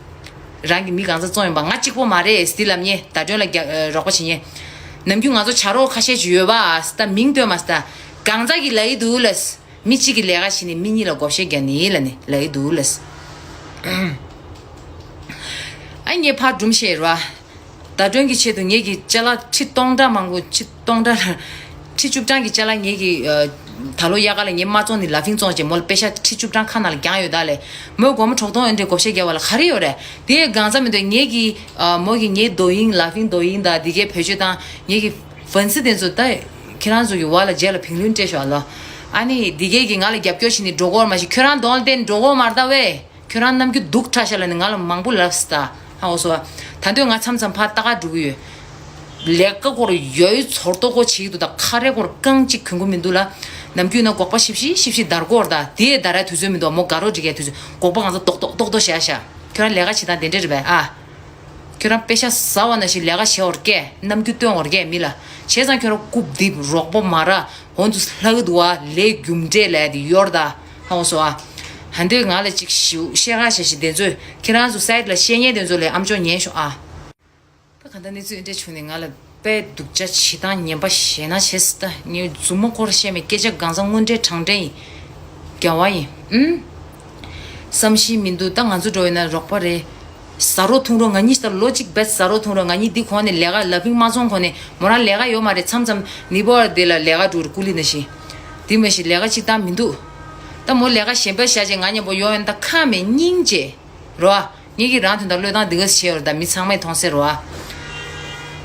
རང་གི་མི་གང་ཚ་བཙོང་ཡིན་པ་ང་གཅིག་པོ་མ་རེད་སི་ལབ་ཉེ་ད་དོན་ལ་རྒྱ་རོགས་པ་བྱེད་ཉེ། ནམ་རྒྱུན་ང་ཚོ་བྱ་རོགས་ཁ་ཤས་ཅིག་ཡོད་པ་ཨ་སི་ད་མིང་བཏོན་མ་སི་ད། གང་ཚ་གི་ལ་ཡི་འདུག་ལ་སི། མི་གཅིག་གི་ལས་ཀ་བྱེད་ནི་མི་གཉིས་ལ་བགོ་བཤའ་རྒྱག་ནི་ལ་ནི་ལ་ཡི་འདུག་ལ་སི། ཨ་ངས་ཕར་སྒྲུང་བཤད་རོ་ཨ། ཟླ་སྒྲོན་གྱི་ཆེད་དུ་ངེད་ཀྱི་ཅ་ལག་ཁྲི་སྟོང་ཕྲག་མང་པོ་ཁྲི་སྟོང་ཕྲག་ཁྲི་བཅུ་གྲངས་ཀྱི་ཅ་ལག་ངེད་ཀྱི་ད་ལོ་དབྱར་ཁ་ལ་ངས་མ་བཙོང་ནི་ལ་ཕིང་བཙོང་བྱས་མོ་ལ་པེ་ཤ་ཁྲི་བཅུ་གྲངས་ཁ་ནང་ལ་བརྒྱངས་ཡོད་ད་ལས་མོས་སྒོར་མོ་དྲུག་སྟོང་ཨེ་འདྲའི་བགོ་བཤའ་བརྒྱབ་པ་ལ་ག་རེ་ཡོད་རེད། དེ་གང་ཟག་མི་འདུག་ངེད་ཀྱི་མོ་གི་ངའི་རྡོ་ཡིན་ལ་ཕིང་རྡོ་ཡིན་ད་འདི་གའི་བེད་སྤྱོད་བཏང་ངེད་ཀྱི་ཝན་སི་དེ་ཚོ་ད་ཁྱེད་རང་ཚོ་གི་བ་ལ་རྗེས་ལ་བིང་ལུན་སྤྲད་ཤོག་ཨ་ལོ། ཨ་ནི་འདི་གས་ཀྱིས་ང་ལ་རྒྱབ་སྐྱོར་བྱས་ནས་འགྲོ་གི་ཡོད་མ་གཞི། ཁྱོད་རང་གདོང་ལ་བལྟས་ནས་འགྲོ་གི་ཡོད་མ་རེད་ད་ཝེ། ཁྱོད་རང་རྣམ་འགྱུར་སྡུག་དྲགས་ཤག་ལབ་ནས་ང་ལ་མང་པོ་ལབ་སོང་ད། ཧ་གོ་སོང་བ། ད་དུང་ང་མཚམས་མཚམས་ཕར་ལྟ་ག་འགྲོ་གི་ཡོད། ལས་ཀ་སྐོར་ཡོད་ཚོར་ཏོག་ཀོ་བྱེད་ཀྱི་འདུག་ད་ཁ་རས་སྐོར་རྐང་གཅིག་གྱོན་གྱི་མི་འདུག་ལ། ནམ་རྒྱུན་ན་སྒོག་པ་ཤིབ་ཤིབ་ཤིབ་ཤིབ་བརྡར་གོ་ར། ད་དེ་བརྡར་ཡ་དུས་ཚོད་མི་འདུག་མོ་དགའ་རོགས་འགྲིག་ཡ་དུས་ཚོད། སྒོག་པ་གང་ཚ་ཏོག་ཏོག་ཏོག་ཏོག་བྱས་ཤག་ཁྱོད་རང་ལས་ཀ་བྱེད་སྟངས་དེ་འདྲ་རེད་པས་ཨ། ཁྱོད་རང་པེ་ཤ་ཟ་བ་ནང་བཞིན་ལས་ཀ་བྱེད་འོར་སྐད། རྣམ་འགྱུར་སྟོན་འོར་སྐད་མི་ལ། བྱས་ཙང་ཁྱོད་རང་རྐུབ་རྡིབ་རོགས་པ་མ་ར། འོ་འདུག་ལྷག་གི་འདུག་བ། ལས་རྒྱུ་འབྲས་ལས་དེ་ཡོར་ད། ཧ་གོ་སོང་ཨ། ཧ་འདོད་ང་ལ་ཅིག་ཞིའུ་བཤད་ག་བྱས་ཤིག་དེ་ཚོས་ཁྱེད་རང་ཚོ་སའེ་ཌི་ལ་བཤད་ཉན་དེ་ཚོ་ལས་ཨམ་ཅོག་ཉན་ཤོག་ཨ། ད་ག་འདྲ་གནས་ཚུལ་འདྲ་བྱུང་ནས་ང་ལ་དཔེ་སྡུག་ཅག་བྱེད་སྟངས་ངན་པ་བཤད་ན་བྱས་སི་ད། ངས་མཛུབ་མོ་སྐོར་བཤད་མེད་སྐད་ཆ་གང་ཚང་དངོས་འབྲེལ་དྲང་འབྲེལ་ཡིན། རྒྱལ་བ་ཡིན། ཨུམ། བསམ་ཤེས་མི་འདུག་ད་ང་ཚོ་འགྲོ་ཡོད་ན་རོགས་པ་རེད། ཟ་རོ་འཐུང་རོ་ང་གཉིས་ད་ལོ་གཅིག་བེད་ཟ་རོ་འཐུང་རོ། ང་གཉིས་འདི་གོང་ནས་ལས་ཀ་ལ་ཕིང་མ་ཚོང་གོང་ནས་མོ་རང་ལས་ཀ་ཡོད་མ་རེད། མཚམས་མཚམས་ནི་བོ་འདི་ལ་ལས་ཀ་འགྲོ་རེད་ཀུ་ལི་ནི་ཤི། འདི་མ་ཤི་ལས་ཀ་གཅིག་བཏང་མི་འདུག་ད་མོ་ལས་ཀ་གཞན་པ་བཞག་བྱས་ང་མཉམ་པོ་ཡོང་ཡོད་ན་ད་ཁ་མེད་སྙིང་རྗེ། རོ། ངེད་ཀྱིས་རང་དོན་དག་བློས་བཏང་འདི་ག་བྱས་ཡོད་རེད་ད། མི་ཚང་མས་མཐོང་གསལ་རོ།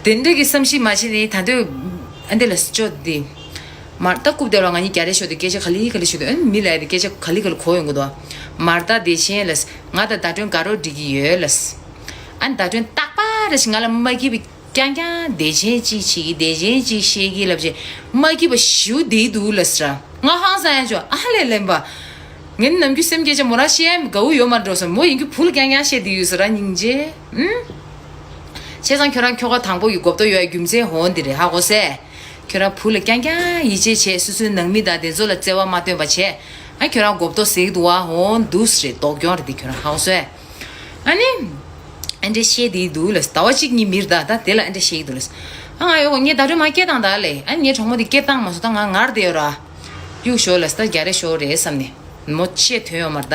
དེ་འདྲ་གི་བསམ་ཤེས་མ་བྱས་ནས་ད་འདོད་ཨ་འདི་ལ་སྐྱོ་འདི། མར་ད་རྐུབ་དེ་ལ་ང་གཉིས་རྒྱ་རེ་ཤོར་དུས་སྐད་ཆ་ག་ལི་ག་ལི་ཤོད་དུས་ཨ་ནི་མི་ལ་ཡ་དེ་སྐད་ཆ་ག་ལི་ག་ལི་གོ་ཡོང་གི་འདུག་མར་ད་བདེ་ཆེན་ལ་ང་དང་ཟླ་སྒྲོན་དགའ་རོགས་འགྲིག་གི་ཡོད་ལ། ཨ་ནི་ཟླ་སྒྲོན་རྟག་པར་རེ་ཞིག་ང་ལ་མ་སྐྱིད་པའི། རྐྱང་རྐྱང་བདེ་ཆེན་གཅིག་བྱེད་ཀྱི་བདེ་ཆེན་གཅིག་བཤད་ཀྱི་ལབ་བྱས་མ་སྐྱིད་པ་ཞུ་བསྡད་འདུག་ལ་ཟེར། ང་ཧང་སང་ཡ་ཅོ་ཨ་ལས་ལེན་པ། ངས་ནམ་རྒྱུན་སེམས་སྐད་ཆ་མོ་རང་བཤད་ཡ་དགའ་བོ་ཡོད་མ་འགྲོ་ཟེར། མོ་ཡིན་རྒྱུ་བུ་ལ་རྐྱང་རྐྱང་བཤད་བསྡད་ཡོད་ཟེར་ར་སྙིང་རྗེ། ཨུམ། བྱས་ཙང་ཁྱོད་རང་ཁྱོ་ག་དང་པོ་ཡི་གོ་བརྡ་ཡོད་ཡ་རྒྱུ་མཚན་འོ་འདི་རེད་ཧ་གོ་སེ། ཁྱོད་རང་བུ་ལ་རྐྱང་རྐྱང་ཡིད་ཆེས་བྱས་སོ་སོའི་ནང་མི་དང་དེ་ཚོ་ལ་བརྩེ་བ་མ་སྟོན་པ་བྱས། ཨ་ཁྱོད་རང་གོ་བརྡ་ཟེར་གི་འདུག་བ་འོ་འདུག་ཟེར་རེད་སྡུག་གྱོང་རེད་དེ་ཁྱོད་རང་ཧ་གོ་སེ། ཨ་ནི། ཨ་འདྲས་བཤད་དེ་འདུག་ལ་ཟླ་བ་གཅིག་གཉིས་མིར་ད་ད་དེ་ལ་ཨ་འདྲས་བཤད་ཀྱི་འདུག་ལ། ཨ་ང་ཡོ་ངས་ད་དུང་མ་སྐད་བཏང་ད་ལེ་ཨ་ངའི་གྲོགས་མོ་དེ་སྐད་བཏང་མ་སོང་ད་ང་ངར་བསྡད་ཡོད་ར། གཡུག་ཞོར་ལ་ད་རྒྱ་རེ་ཞོར་རེད་བསམ་ནས་མོ་ཆེ་ཐོན་ཡོད་མར་ད།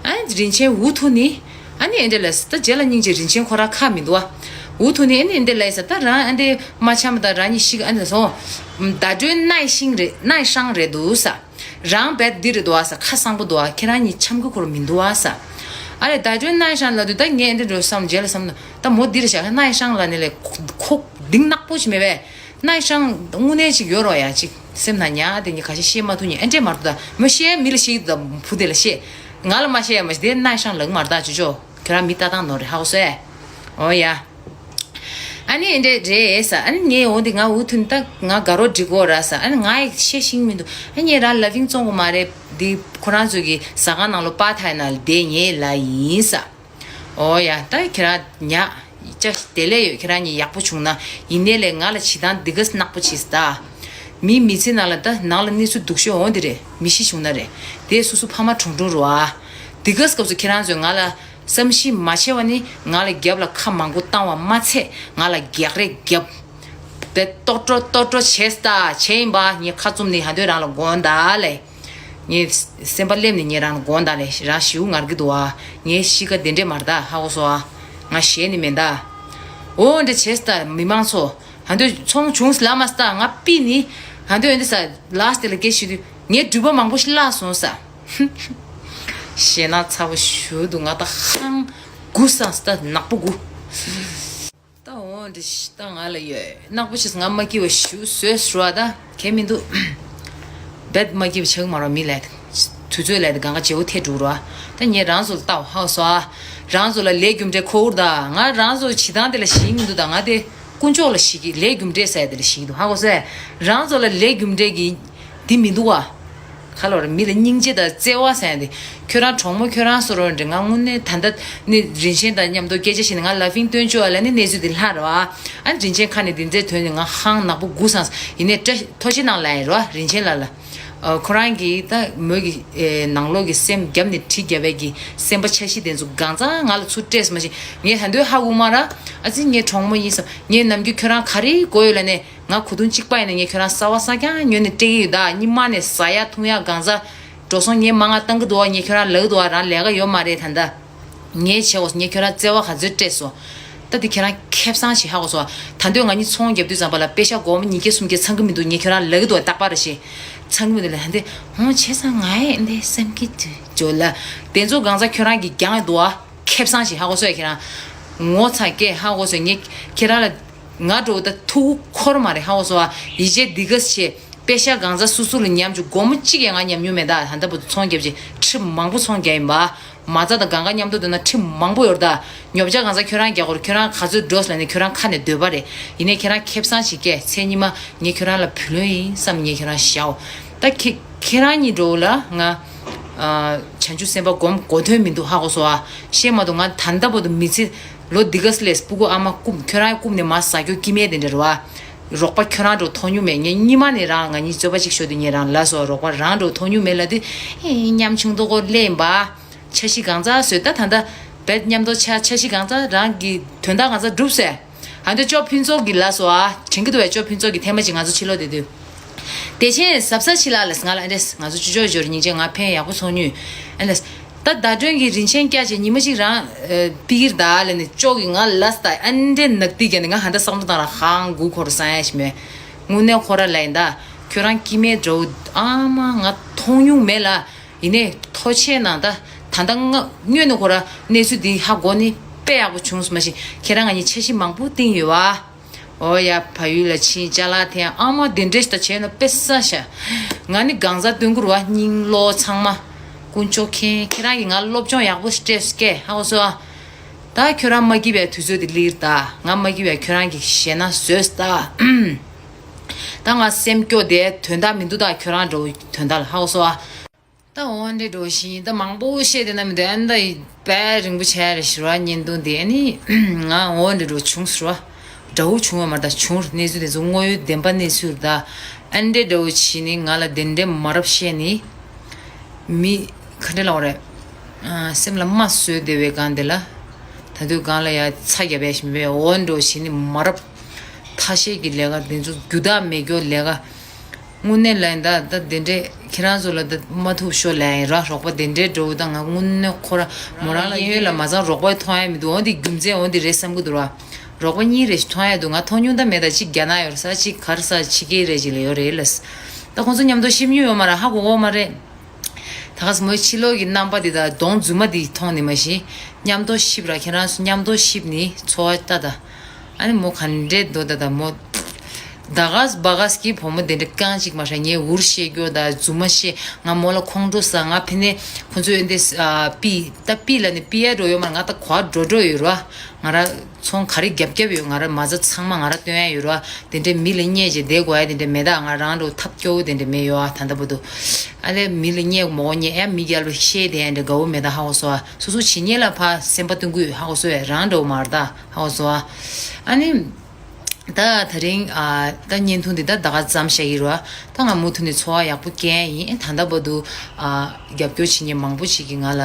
ཨ་རིན་ཆེན་འུ་ཐུག་ནི། ཨ་ནི་ཨ་འདྲས་ལ་ད་རྗེས་ལ་སྙིང་རྗེ་རིན་ཆེན་ཁོ་ར་ཁ་མི་འདུག་ཨ། འུ་ཐུག་ནི་ཨ་ནི་ཨ་འདྲས་ལ་ས་ད་རང་ཨ་འདྲས་མ་འཆམ་ད་རང་གཉིས་ཤིག་ཨ་འདྲས་སོང་། ད་དུང་ནའི་ཤིང་རེད་ནའི་ཤང་རེད་འདུག་ས། རང་བེད་འདི་རེད་འདུག་ཨ་ས་ཁ་གསང་པོ་འདུག་ཨ་ཁྱེད་རང་གཉིས་འཆམ་གི་ཁོར་མི་འདུག་ཨ་ས། ཨ་ལས་ཟླ་སྒྲོན་ནའི་ཤང་ལ་དུས་ད་ངས་འདི་འགྲོ་བསམ་རྗེས་ལ་བསམ་ན་ད་མོ་འདི་རེད་བཞག་ནའི་ཤང་ལ་ནི་ལས་ཁོག་གདིང་ནག་པོ་ཞིག་མེད་པས་ནའི་ཤང་དངོས་གནས་ཅིག་ཡོད་རོགས་ཡ་ཅིག་སེམས་ན་ཉག་དེ་ཉིད་ཁ་ཤས་བཤད་མ་ཐུབ་ཉིད་ཨེ་འདྲས་མ་རེད་ད་མོ་བཤད་མི་ལ་བཤད་ད་བུ་དེ་ལ་བཤད་ང་ལ་མ་བཤད་ཡ་མ་བཤད་དེ་ནའི་ཤང་ལག་མ་རེད་ད་ཅོ་ཅོ་ཁྱོད་རང་མི་ལྟ་སྟངས་ནོར་རེད་ཧ་གོ་སོ་ཨེ། ཨོ་ཡ། ཨ་ནི་འདྲ་རེད་ས། ཨ་ནི་ངས་འོ་འདི་ང་འུ་ཐུན་ད་ང་དགའ་རོགས་འགྲིག་གོ་ར་ས། ཨ་ནི་ང་ཡི་ཤེས་ཤིང་མི་འདུག་ཨ་ངས་རང་ལ་ཕིང་བཙོང་གོ་མ་རེད། འདི་ཁོ་རང་ཚོ་གི་ཟ་ཁང་ནང་ལོ་པ་ཐའི་ནང་བསྡད་ངེས་ལ་ཡིན་ས། ཨོ་ཡ་ད་ཁྱེད་རང་ཉག་ཅག་དེ་ལས་ཡོད་ཁྱེད་རང་གཉིས་ཡག་པོ་བྱུང་ན་ཡིན་ནའི་ལས་ང་ལ་བྱེད་སྟངས་འདི་ག་ནག་པོ་བྱེད་ས་ད། མི་མི་ཚེ་ནང་ལ་ད་ནང་ལ་གནས་ཚུལ་སྡུག་ཤོས་འོ་འདི་རེད་མི་ཤི་བྱུང་ན་རེད། དེ་སོ་སོ་ཕ་མ་གྲོངས་གྲོངས་རུ་ཨ། འདི་ག་སྐབས་སུ་ཁྱེད་རང་ཚོས་ང་ལ། བསམ་ཤེས་མ་བྱས་པ་ནི་ང་ལ་རྒྱབ་ལ་ཁ་མང་པོ་བཏང་བ་མ་ཚད་ང་ལ་རྒྱག་རེས་རྒྱབ། དེ་ལྟོ་སྤྲོ་ལྟོ་སྤྲོ་བྱས་ད་བྱས་ཡིན་པ་ངས་ཁ་བཙུམ་ནས་ཧ་འདོད་རང་ལ་དགོངས་ད་ལེ། ངས་སེམས་པ་སླེབས་ནས་ངས་རང་ལ་དགོངས་ད་ལེ་རང་ཞིའུ་ངར་གི་འདུག་ཨ། ངའི་གཤིས་ཀ་དེ་འདྲས་མ་རེད་ད་ཧ་གོ་སོང་ཨ། ང་ཞེད་ནི་མེད་ད། འོ་འདྲ་བྱས་ད་མི་མང་ཚོ་ཧ་འདོད་ཚོང་བྱུང་ལ་མ་ད་ང་པི་ནི་ཧ་འདོད་འདི་ས་ལ་སྟེ་ལ་སྐད་ཤི་དུས་ངས་སྒྲུབ་པ་མང་པོ་ཞིག་བརླག་སོང་ས། ཞེད་སྣང་ཚ་པོ་ཞུ་འདུག་ང་ད་ཧང་དགུ་སང་སྟ་ནག་པོ་དགུ། ད་འོ་འདྲི་ཤི་ད་ང་ལ་ཡོད་ནག་པོ་ཤི་ང་མ་སྐྱིད་པ་ཞུ་བཟོས་སུ་ར་ད་གལ་མི་འདུག་བེད་མ་སྐྱིད་པ་ཆགས་མ་རོ་མི་ལས་དུས་ཚོད་ལས་དུ་གང་ག་བྱེའུ་ཐེ་འགྲོ་ར་ད་ངས་རང་ཚོ་ལ་ལྟ་ཧ་སོ་ཨ། རང་ཚོ་ལ་ལས་རྒྱུ་འབྲས་ཁོ་བོར་ད་ང་རང་ཚོ་བྱེད་སྟངས་དེ་ལ་ཞིག་མི་འདུག་ད་ང་དེ་དཀོན་མཆོག་ལ་ཞིག་གི་ལས་རྒྱུ་འབྲས་ཟེར་དེ་ལ་ཞིག་འདུག་ཧ་གོ་སོ་ཨ། རང་ཚོ་ལ་ལས་རྒྱུ་འབྲས་ཀྱི་འདི་མི་འདུག་ཨ། ཁ་ལོ་རེ་མི་ལ་སྙིང་རྗེ་དང་བརྩེ་བ་ཟེར་ཡ་འདི། ཁྱོད་རང་གྲོགས་མོ་ཁྱོད་རང་སོ་རོ་འདྲི་ང་དངོས་གནས་ད་ལྟ་ནི་རིན་ཆེན་དང་མཉམ་དུ་སྐད་ཆ་བཤད་ནས་ང་ལ་ཕིང་སྟོན་བཅུག་ཨ་ལ་ནི་གནས་ཚུལ་འདི་ལྷག་རེད་བ། ཨ་ནི་རིན་ཆེན་ཁ་ནས་འདི་འཛེར་ཐོན་ནས་ང་ཧང་ནག་པོ་དགུ་སངས་ཡིན་ནས་བཀྲ་ཐོ་ཤི་ནང་ལ་ཡིན་རེད་བ་རིན་ཆེན་ལ་ལ། ཁོ་རང་གིས་ད་མོས་ཀྱི་ནང་ལོགས་ཀྱི་སེམས་རྒྱབ་ནས་གྲི་རྒྱབ་པའི་གི་སེམས་པ་འཆར་གཞི་དེ་ཚོ་གང་ཚང་ང་ལ་ཚུར་སྤྲད་སོང་མ་ཤེས་ངས་ད་འདོད་ཧ་གོ་མ་ར། ཨ་ཙི་ངའི་གྲོགས་མོ་ཡིན་སམ་ངས་ནམ་རྒྱུན་ཁྱོད་རང་ག་རེ་དགོས་ཡོད་ལ་ནས། ང་གོ་དུང་གཅིག་པ་ཡིན་ན་ངས་ཁྱོད་རང་གསར་བ་གསར་རྐྱང་ཉོས་ནས་སྤྲད་ཀྱི་ཡོད་ད། སྙིང་མ་ནས་ཟ་ཡ་འཐུང་ཡ་གང་ཟ། འགྲོ་སོང་ངས་མ་ང་བཏང་གི་འདུག་བ། ངས་ཁྱོད་རང་ལབ་ཀྱི་འདུག་བ། རང་ལས་ཀ་ཡོད་མ་རེད་ད་ལྟ། ངས་བྱས་འོ་ངས་ཁྱོད་རང་བརྩེ་བ་ག་ཚོད་སྤྲད་སོང་། ད་དེ་ཁྱེད་རང་ཁེ་བཟང་ཞིག་ཧ་གོ་སོང་བ། ད་འདོད་ང་གཉིས་ཚོང་རྒྱབ་དུས་ཙམ་པ་ལ་པེ་ཤ་སྒོར་མོ་ཉིས་བརྒྱ་སུམ་བརྒྱ་ཚང་གི་མི་འདུག་ངས་ཁྱོད་རང་ལབ་ཀྱི་འདུག་བ། རྟག་པར་ཞེས་ཚང་གི་མི་འདུག་ལ་ད་འདི་ཧོང་བྱས་ཙང་ང་ཡི་འདི་སེམས་ཀྱི་དུས་ཇོ་ལ། དེ་ཚོ་གང་ཟག་ཁྱོད་རང་གིས་རྒྱང་ཡོད་འདུག་བ། ཁེ་བཟང་ཞིག་ཧ་གོ་སོང་ཡ་ཁྱེད་རང་། ངོ་ཚ་སྐད་ཧ་གོ་སོང་ངས་ཁྱེད་རང་ལ། ང་འགྲོ་ད་ཐུགས་འཁོར་མ་རེད་ཧ་གོ་སོ་ཨ། ཡིད་ཆེས་འདི་ག་ཆེ། པེ་ཤ་གང་ཚ་སུ་སུ་ལ་ཉམས་བཅུག་སྒོར་མོ་གཅིག་ཡང་ང་ཉམས་མྱོང་མེད། ད་ད་ལྟ་བར་དུ་ཚོང་རྒྱབ་ཅིག་ཁྲི་མང་པོ་ཚོང་རྒྱག་ཡིན་པ། མ་རྩ་དང་གང་ག་མཉམ་དུ་འདོན་ན་ཁྲི་མང་པོ་ཡོད་རེད། ད་ཉོ་ཆ་གང་ཚ་ཁྱོད་རང་རྒྱག་དགོས་རེད། ཁྱོད་རང་ག་ཚོད་འགྲོ་ཟེར་ལབ་ནས་ཁྱོད་རང་ཁ་ནས་འདོད་པ་རེད། ཡིན་ནའི་ཁྱེད་རང་ཁེ་བཟང་ཞིག་སྐྱེས། མཚན་ཉི་མ་ངས་ཁྱོད་རང་ལ་བུ་ལོན་ཡིན་བསམ། ངས་ཁྱོད་རང་བཞག་འོ། ད་ཁྱེད་ཁྱེད་རང་གཉིས་འགྲོ་ལ་ང་ཨ་བྱང་ཆུབ་སེམས་དཔའ་སྒོམ་གོ་ཐོས་མི་འདུག་ཧ་གོ་སོང་ཨ། ཤེས་མ་འདུག་ང་ད་ལྟ་བར་དུ་མི་ཚེ་ལོ་འདི་ག་སླེབས་སྤུ་གུ་ཨ་མ་རྐུབ་ཁྱོད་རང་རྐུབ་ནས་མ་ཟ་རྒྱུ་སྐྱིད་མེད་དེ་འདྲ་རེད་བ། རོགས་པ་ཁྱོད་རང་འགྲོ་མཐོང་མྱོང་མེད། ངས་སྙི་མ་ནས་རང་ང་གཉིས་རྩོད་པ་གཅིག་ཤོར་དུས་ངས་རང་ལབ་སོང་། རོགས་པ་རང་འགྲོ་མཐོང་མྱོང་མེད་ལབ་དུས་ཨེ་ཉམ་ཆུང་མདོག་ཁ་ལེན་པ། འཆར་གཞི་གང་ཚ་བཟོས། ད་ད་ལྟ་བེད་མཉམ་དུ་ཆ་འཆར་གཞི་གང་ཚ་རང་གི་དོན་དག་གང་ཚ་འགྲུབ་ཟེར། ཨ་འདི་ཅོ་ཕུན་ཚོགས་ཀྱིས་ལབ་སོང་ཨ། དྲན་གྱི་འདུག་བས། ཅོ་ཕུན་ཚོགས་ཀྱིས་ཐེངས་མ་གཅིག་ང་ཚོ་ཕྱི་ལོགས་བསྡད་དུས། དེ་བཞིན་གཟབ་གཟབ་བྱེད་ལ་ལབ་ང་ལ་ཨ་འདྲས་ང་ཚོ་ཅོ་ཅོ་ཅོར་སྙིང་རྗེ། ང་ཕན་ཡག་པོ་ཚོར་མྱོང་། ཨ་འདྲས། ད་ཟླ་སྒྲོན་གྱིས་རིན་ཆེན་བསྐྱལ་བྱས་ཉི་མ་གཅིག་རང་ཨ་པི་ཀིར་ད་ལབ་ནས་ཅོ་གིས་ང་ལ་ལབ་སྟ། ཨ་འདྲས་ནག་ཏི་བརྒྱབ་ནས་ང་ཧ་འདྲ་བསམ་བློ་བཏང་ར་ཧང་གུ་ཁོར་སང་ཡ་ཞིག་མེད། དངོས་གནས་ཁོ་ར་ལབ་ཡིན་ད། ཁྱོད་རང་སྐྱིད་མེད་འདྲ་བོ་ཨ་མ་ང་མཐོང་མྱོང་མེད་ལ། ཡིན་ནའི་ཐོ་ཆེ་ནང་ད་ད་ལྟ་ང་སྔོན་ནས་ཁོ་ར་གནས་ཚུལ་འདི་ཧ་གོ་ནི་དཔེ་ཡག་པོ་བྱུང་སོང་། མ་གཞི་ཁྱེད་རང་ང་གཉིས་འཆར་གཞི་མང་པོ་བཏིང་ཡོད་བ། ཨོ་ཡ་ཕ་ཡུལ་ལ་ཕྱིན་ཅ་ལག་འཐེན་ཨ་མ་དེ་འདྲས་ད་བྱས་ན་དཔེ་ས་ཤ། ང་ནི་གང་ཟག་སྟོན་དགོས་རེད་བ། སྙིང་ལོ་ཚང་མ་དཀོན་མཆོག་མཁྱེན། ཁྱེད་རང་གིས་ང་སློབ་སྦྱོང་ཡག་པོ་སྤྲད་སྐད་ཧ་གོ་སོང་ཨ། ད་ཁྱོད་རང་མ་སྐྱིད་པའི་དུས་ཚོད་དེ་སླེབས་ད། ང་མ་སྐྱིད་པའི་ཁྱོད་རང་གི་ཞེད་སྣང་བཟོས་ད། ད་ང་སེམས་སྐྱོ་དེ་དོན་དག་མི་འདུག་ད་ཁྱོད་རང་འགྲོ་དོན་དག་ལ་ཧ་གོ་སོང་ཨ། ད་འོ་འདྲེ་འགྲོ་བཞིན་ད་མང་པོ་བཤད་དེ་ན་མི་འདུག་ཨ་ནི་ད་དཔེ་རིང་པོ་བྱས་རེད་ཞུ་བ་བརྙན་ཐུང་དེ། ཨ་ནི་ང་འོ་འདྲེ་འགྲོ་བྱུང་ཟེར་བ། དགྲ་བོ་བྱུང་བ་མ་རེད་ད། བྱུང་གནས་ཚུལ་དེ་ཚོ་དངོས་ཡོད་བདེན་པ་གནས་ཚུལ་རེད་ད། ཨ་འདྲེ་འདྲ་བོ་བྱས་ནི་ང་ལ་དེ་འདྲེ་མ་རབས་བཤད་ནི། མི་ག་འདྲེ་ལབ་རེད། ཨ་སེམས་ལ་རྨ་བཟོས་བསྡད་པའི་སྒང་དེ་ལ། ད་དུང་སྒང་ལ་ཡ་ཚ་རྒྱབ་པའི་ཞིམ་པའི་འོ་འདྲེ་བྱས་ནི་མ་རབས། ཐ་ཤལ་གྱི་ལས་ཀ་དེ་ཚོ་རྒྱུ་དག་མེད་རྒྱུ་ལས་ཀ་དངོས་གནས་ལ་ཡིན་ད། ད་དེ་འདྲས་ཁྱེད་རང་ཚོ་ལ་ད་མ་ཐུབ་ཤོ་ལ་ཡིན་ར། རོགས་པ་དེ་འདྲས་འགྲོ་ད་ང་དངོས་གནས་ཁོ་ར་མོ་རང་ལ་གཡས་གཡོན་ལ་མ་ཚང་རོགས་པ་མཐོང་ཡ་མི་འདུག་འོ་འདི་རྒྱུ་མཚན་འོ་འདི་རེད་བསམ་གི་འདུག་ར། རོགས་པ་གཉིས་རེ་ཞིག་མཐོང་ཡ་འདུག་ང་མཐོང་མྱོང་ད་མེད། ད་གཅིག་རྒྱ་ནག་ཡོད་ས། གཅིག་ག་རེ་ས་ཕྱི་རྒྱལ་རེ་ཅིག་ལ་ཡོད་རེད་ལ། ད་ཁོང་ཚོ་མཉམ་དུ་ཤེས་མྱོང་ཡོད་མ་ར། ཧ་གོ་གོ་མ་རེད། ད་ག་སེ་མོའི་ཕྱི་ལོགས་ཀྱི་རྣམ་པ་འདི་དང་གདོང་རྫུན་མ་འདི་མཐོང་ནི་མ་གཞི། མཉམ་དུ་གཤིབ་ར། ཁྱེད་རང་ཚོ་མཉམ་དུ་གཤིབ་ནི་འཚོ་བ་ལྟ་ད། ཨ་ནི་མོ་ག་འདྲས་འདུག་ད་ད་མོ། ད་ག་སེ་བ་ག་སེ་གི་བུ་མོ་དེ་འདྲ་རྐང་གཅིག་མ་ཧྲ། ངས་འུར་བཤད་རྒྱུ་ད་རྫུན་མ་བཤད། ང་མོ་ལ་ཁོང་ཁྲོ་ཟ། ང་ཕི་ནས་ཁོ་ཚོས་འདི་ཨ་པི་ད་པི་ལ་ནི་པི་ཡ་འགྲོ་ཡོད་མ་ར། ང་ད་གོ་འགྲོ་འགྲོ་ཡོད་ར། ང་ར་ཚོང་ག་རེ་རྒྱབ་རྒྱབ་ཡོད། ང་ར་མ་རྩ་ཚང་མ་ང་ར་སྟོན་ཡ་ཡོད་ར། དེ་འདྲའི་མི་ལ་བརྙས་བྱས་བསྡད་དགོས་ཡ་དེ་འདྲ་མེད། ད་ང་རང་འགྲོ་ཐབས་སྐྱོ་བོ་དེ་འདྲ་མེད་ཡོད་ཨ། ད་ལྟ་བར་དུ་ཨ་ལས་མི་ལ་བརྙས་མོ་བརྙས་ཡ་མི་རྒྱལ་བ་ཤེས་དེ་ཡ་འདྲ་དགའ་བོ་མེད། ད་ཧ་གོ་སོང་ཨ། སོ་སོ་བྱེད་ཉེས་ལ་ཕ་སེམས་པ་གཏོང་གི་ཡོད། ཧ་གོ་སོང་ཨ། རང་འགྲོ་མ་རེད། ད་ཧ་གོ་སོང་ཨ། ཨ་ནི་ད་ད་རིང་ཨ་ད་བརྙན་ཐུང་འདི་ད་ད་ག་ཙམ་བཞག་གི་རེད་བ། ད་ང་མུ་མཐུད་ནས་འཚོ་བ་ཡག་པོ་སྐྱེལ་ཡིན། ད་ལྟ་བར་དུ་ཨ་རྒྱབ་སྐྱོར་བྱེད་མཁན་མང་པོ་ཞིག་གིས་ང་ལ།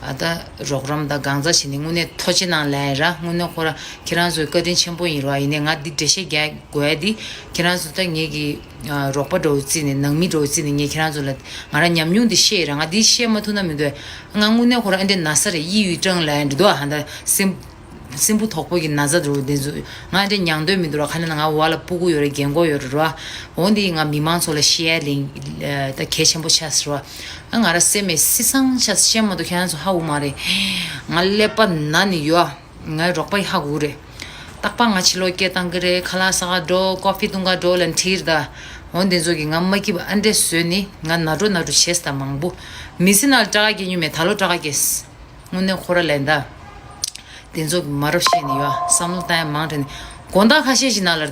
ཨ་ད་རོགས་རམ་དང་གང་ཟག་བྱས་ནས་དངོས་གནས་ཐུགས་རྗེ་གནང་ལབ་ཡ་ར། དངོས་གནས་ཁོ་ར་ཁྱེད་རང་ཚོའི་བཀའ་དྲིན་ཆེན་པོ་ཡིན་ར། ཡིན་ནའི་ང་འདི་འགྲེལ་བཤད་རྒྱག་དགོས་ཡ་འདི་ཁྱེད་རང་ཚོ་ད་ངེད་ཀྱི་ཨ་རོགས་པ་འདྲ་བོ་བརྩིས་ནས་ནང་མི་འདྲ་བོ་བརྩིས་ནས་ངས་ཁྱེད་རང་ཚོ་ལ་ང་ར་ཉམས་མྱོང་འདི་བཤད་ཡ་ར། ང་འདི་བཤད་མ་ཐུབ་ན་མི་འདུག་ང་དངོས་གནས་ཁོ་ར་ཨ་འདྲའི་ན་ཚ་རེད། ཡི་ཡུལ་ཀྲང་ལབ་ཡ་འདྲ་འདུག་ཨ་ཧ་ད་སེམས་སེམས་པོ་དོག་པོ་གི་ན་ཚ་འདྲ་བོ་འདི་ཚོ་ང་ཨ་འདྲའི་མྱང་འདོད་མི་འདུག་ར། ཁ་ན་ན་ང་བ་ལ་སྤུ་གུ་ཡོད་རེད། རྒན་གོག་ཡོད་རེད་ར། འོ་འདི་ང་མི་མང་ཚོ་ལ་བཤད་ཡ་ལིང་ད་གལ་ཆེན་པོ་ཆགས་ཟེར་བ། ང་ར་སེམས་མེད་སི་སང་ཆ་ཤེས་མ་ཐུབ། ཁྱེད་རང་ཚོ་ཧ་གོ་མ་རེད། ང་ཀླད་པ་ན་ནི་ཡོད། ང་རོགས་པ་ཧ་གོ་རེད། རྟག་པར་ང་ཕྱི་ལོགས་སྐད་བཏང་གི་རེད། ཁ་ལག་ཟ་ག་འགྲོ། ཀོ་ཕི་བཏུང་ག་འགྲོ་ལབ་ཁྲིད་ད། འོ་འདི་ཚོ་གིས་ང་མ་སྐྱིད་པ་ཨ་འདྲས་བཟོས་ནི་ང་ན་འགྲོ་ན་འགྲོ་བྱས་ད་མང་པོ། མི་ཚེ་ནང་ལ་སྐྲག་སྐྱེ་མྱོང་མེད། ད་ལོ་སྐྲག་སྐྱེས། དངོས་གནས་ཁོ་ར་ལན་ད། དེ་ཚོ་གིས་མ་རབས་བཤད་ནི་ཡོད། བསམ་བློ་བཏང་ཡ་མང་དྲགས་ནི། དགོང་དག་ཁ་ཤས་ཤིག་ནང་ལ།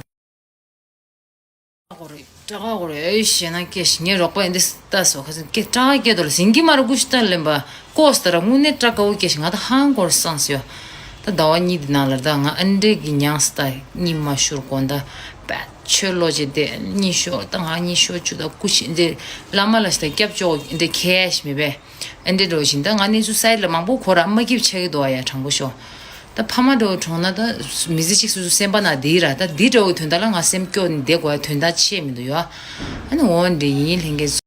སྐྲག་གོ་རེད། སྐྲག་གོ་རེད། ཨེ་ཞེ་ན་སྐད་ཞིག་ངས་རོགས་པ་ཡིན་འདི་ལྟ་སོ་ཁ་སང་སྐད་སྐྲག་སྐད་དོ་ལ་ཟིན་གྱི་མ་རེད། ཀུ་ཤི་ཏ་ལེན་པ་ཀོ་སི་ཏ་ར་དངོས་གནས་སྐྲག་དགའ་བོ་སྐད་ཞིག་ང་ད་ཧང་གོ་རེད་སངས་སོ། ད་ཟླ་བ་གཉིས་འདི་ནང་ལ་ད་ང་ཨ་འདྲས་ཀྱི་མྱངས་སི་ད་གཉིད་མ་ཤོར་གོ་ད། པད་ཆོས་ལོ་ཅེ་དེ་གཉིད་ཤོར་ད་ང་གཉིད་ཤོར་བཅུག་ད་ཀུ་ཤི་འདི་བླ་མ་ལ་ཞིག་ད་སྐྱབས་བཅོལ་འདི་ཁས་ཤིག་མེད་པས། ཨ་འདྲས་འགྲོ་བཞིན་ད་ང་གནས་ཚུལ་སའི་ལ་མང་པོ་གོ་ར་མ་སྐྱིད་ཆགས་ཀྱི་འདུག་ཨ་ཡ་དྲང་པོ་ཤོག་ད་ཕ་མ་འདྲ་བོ་གྲོངས་ན་ད་མི་ཚེ་གཅིག་སོ་སོ་སེམས་པ་ན་འདི་ར། ད་འདི་འདྲ་བོ་དོན་དག་ལ་ང་སེམས་སྐྱོ་ནི་བསྡད་དགོས་ཡ་དོན་དག་ཆེ་མི་འདུག་ཡ། ཨ་ནི་འོ་འདྲ་ཡིན་ལྷན་རྒྱས།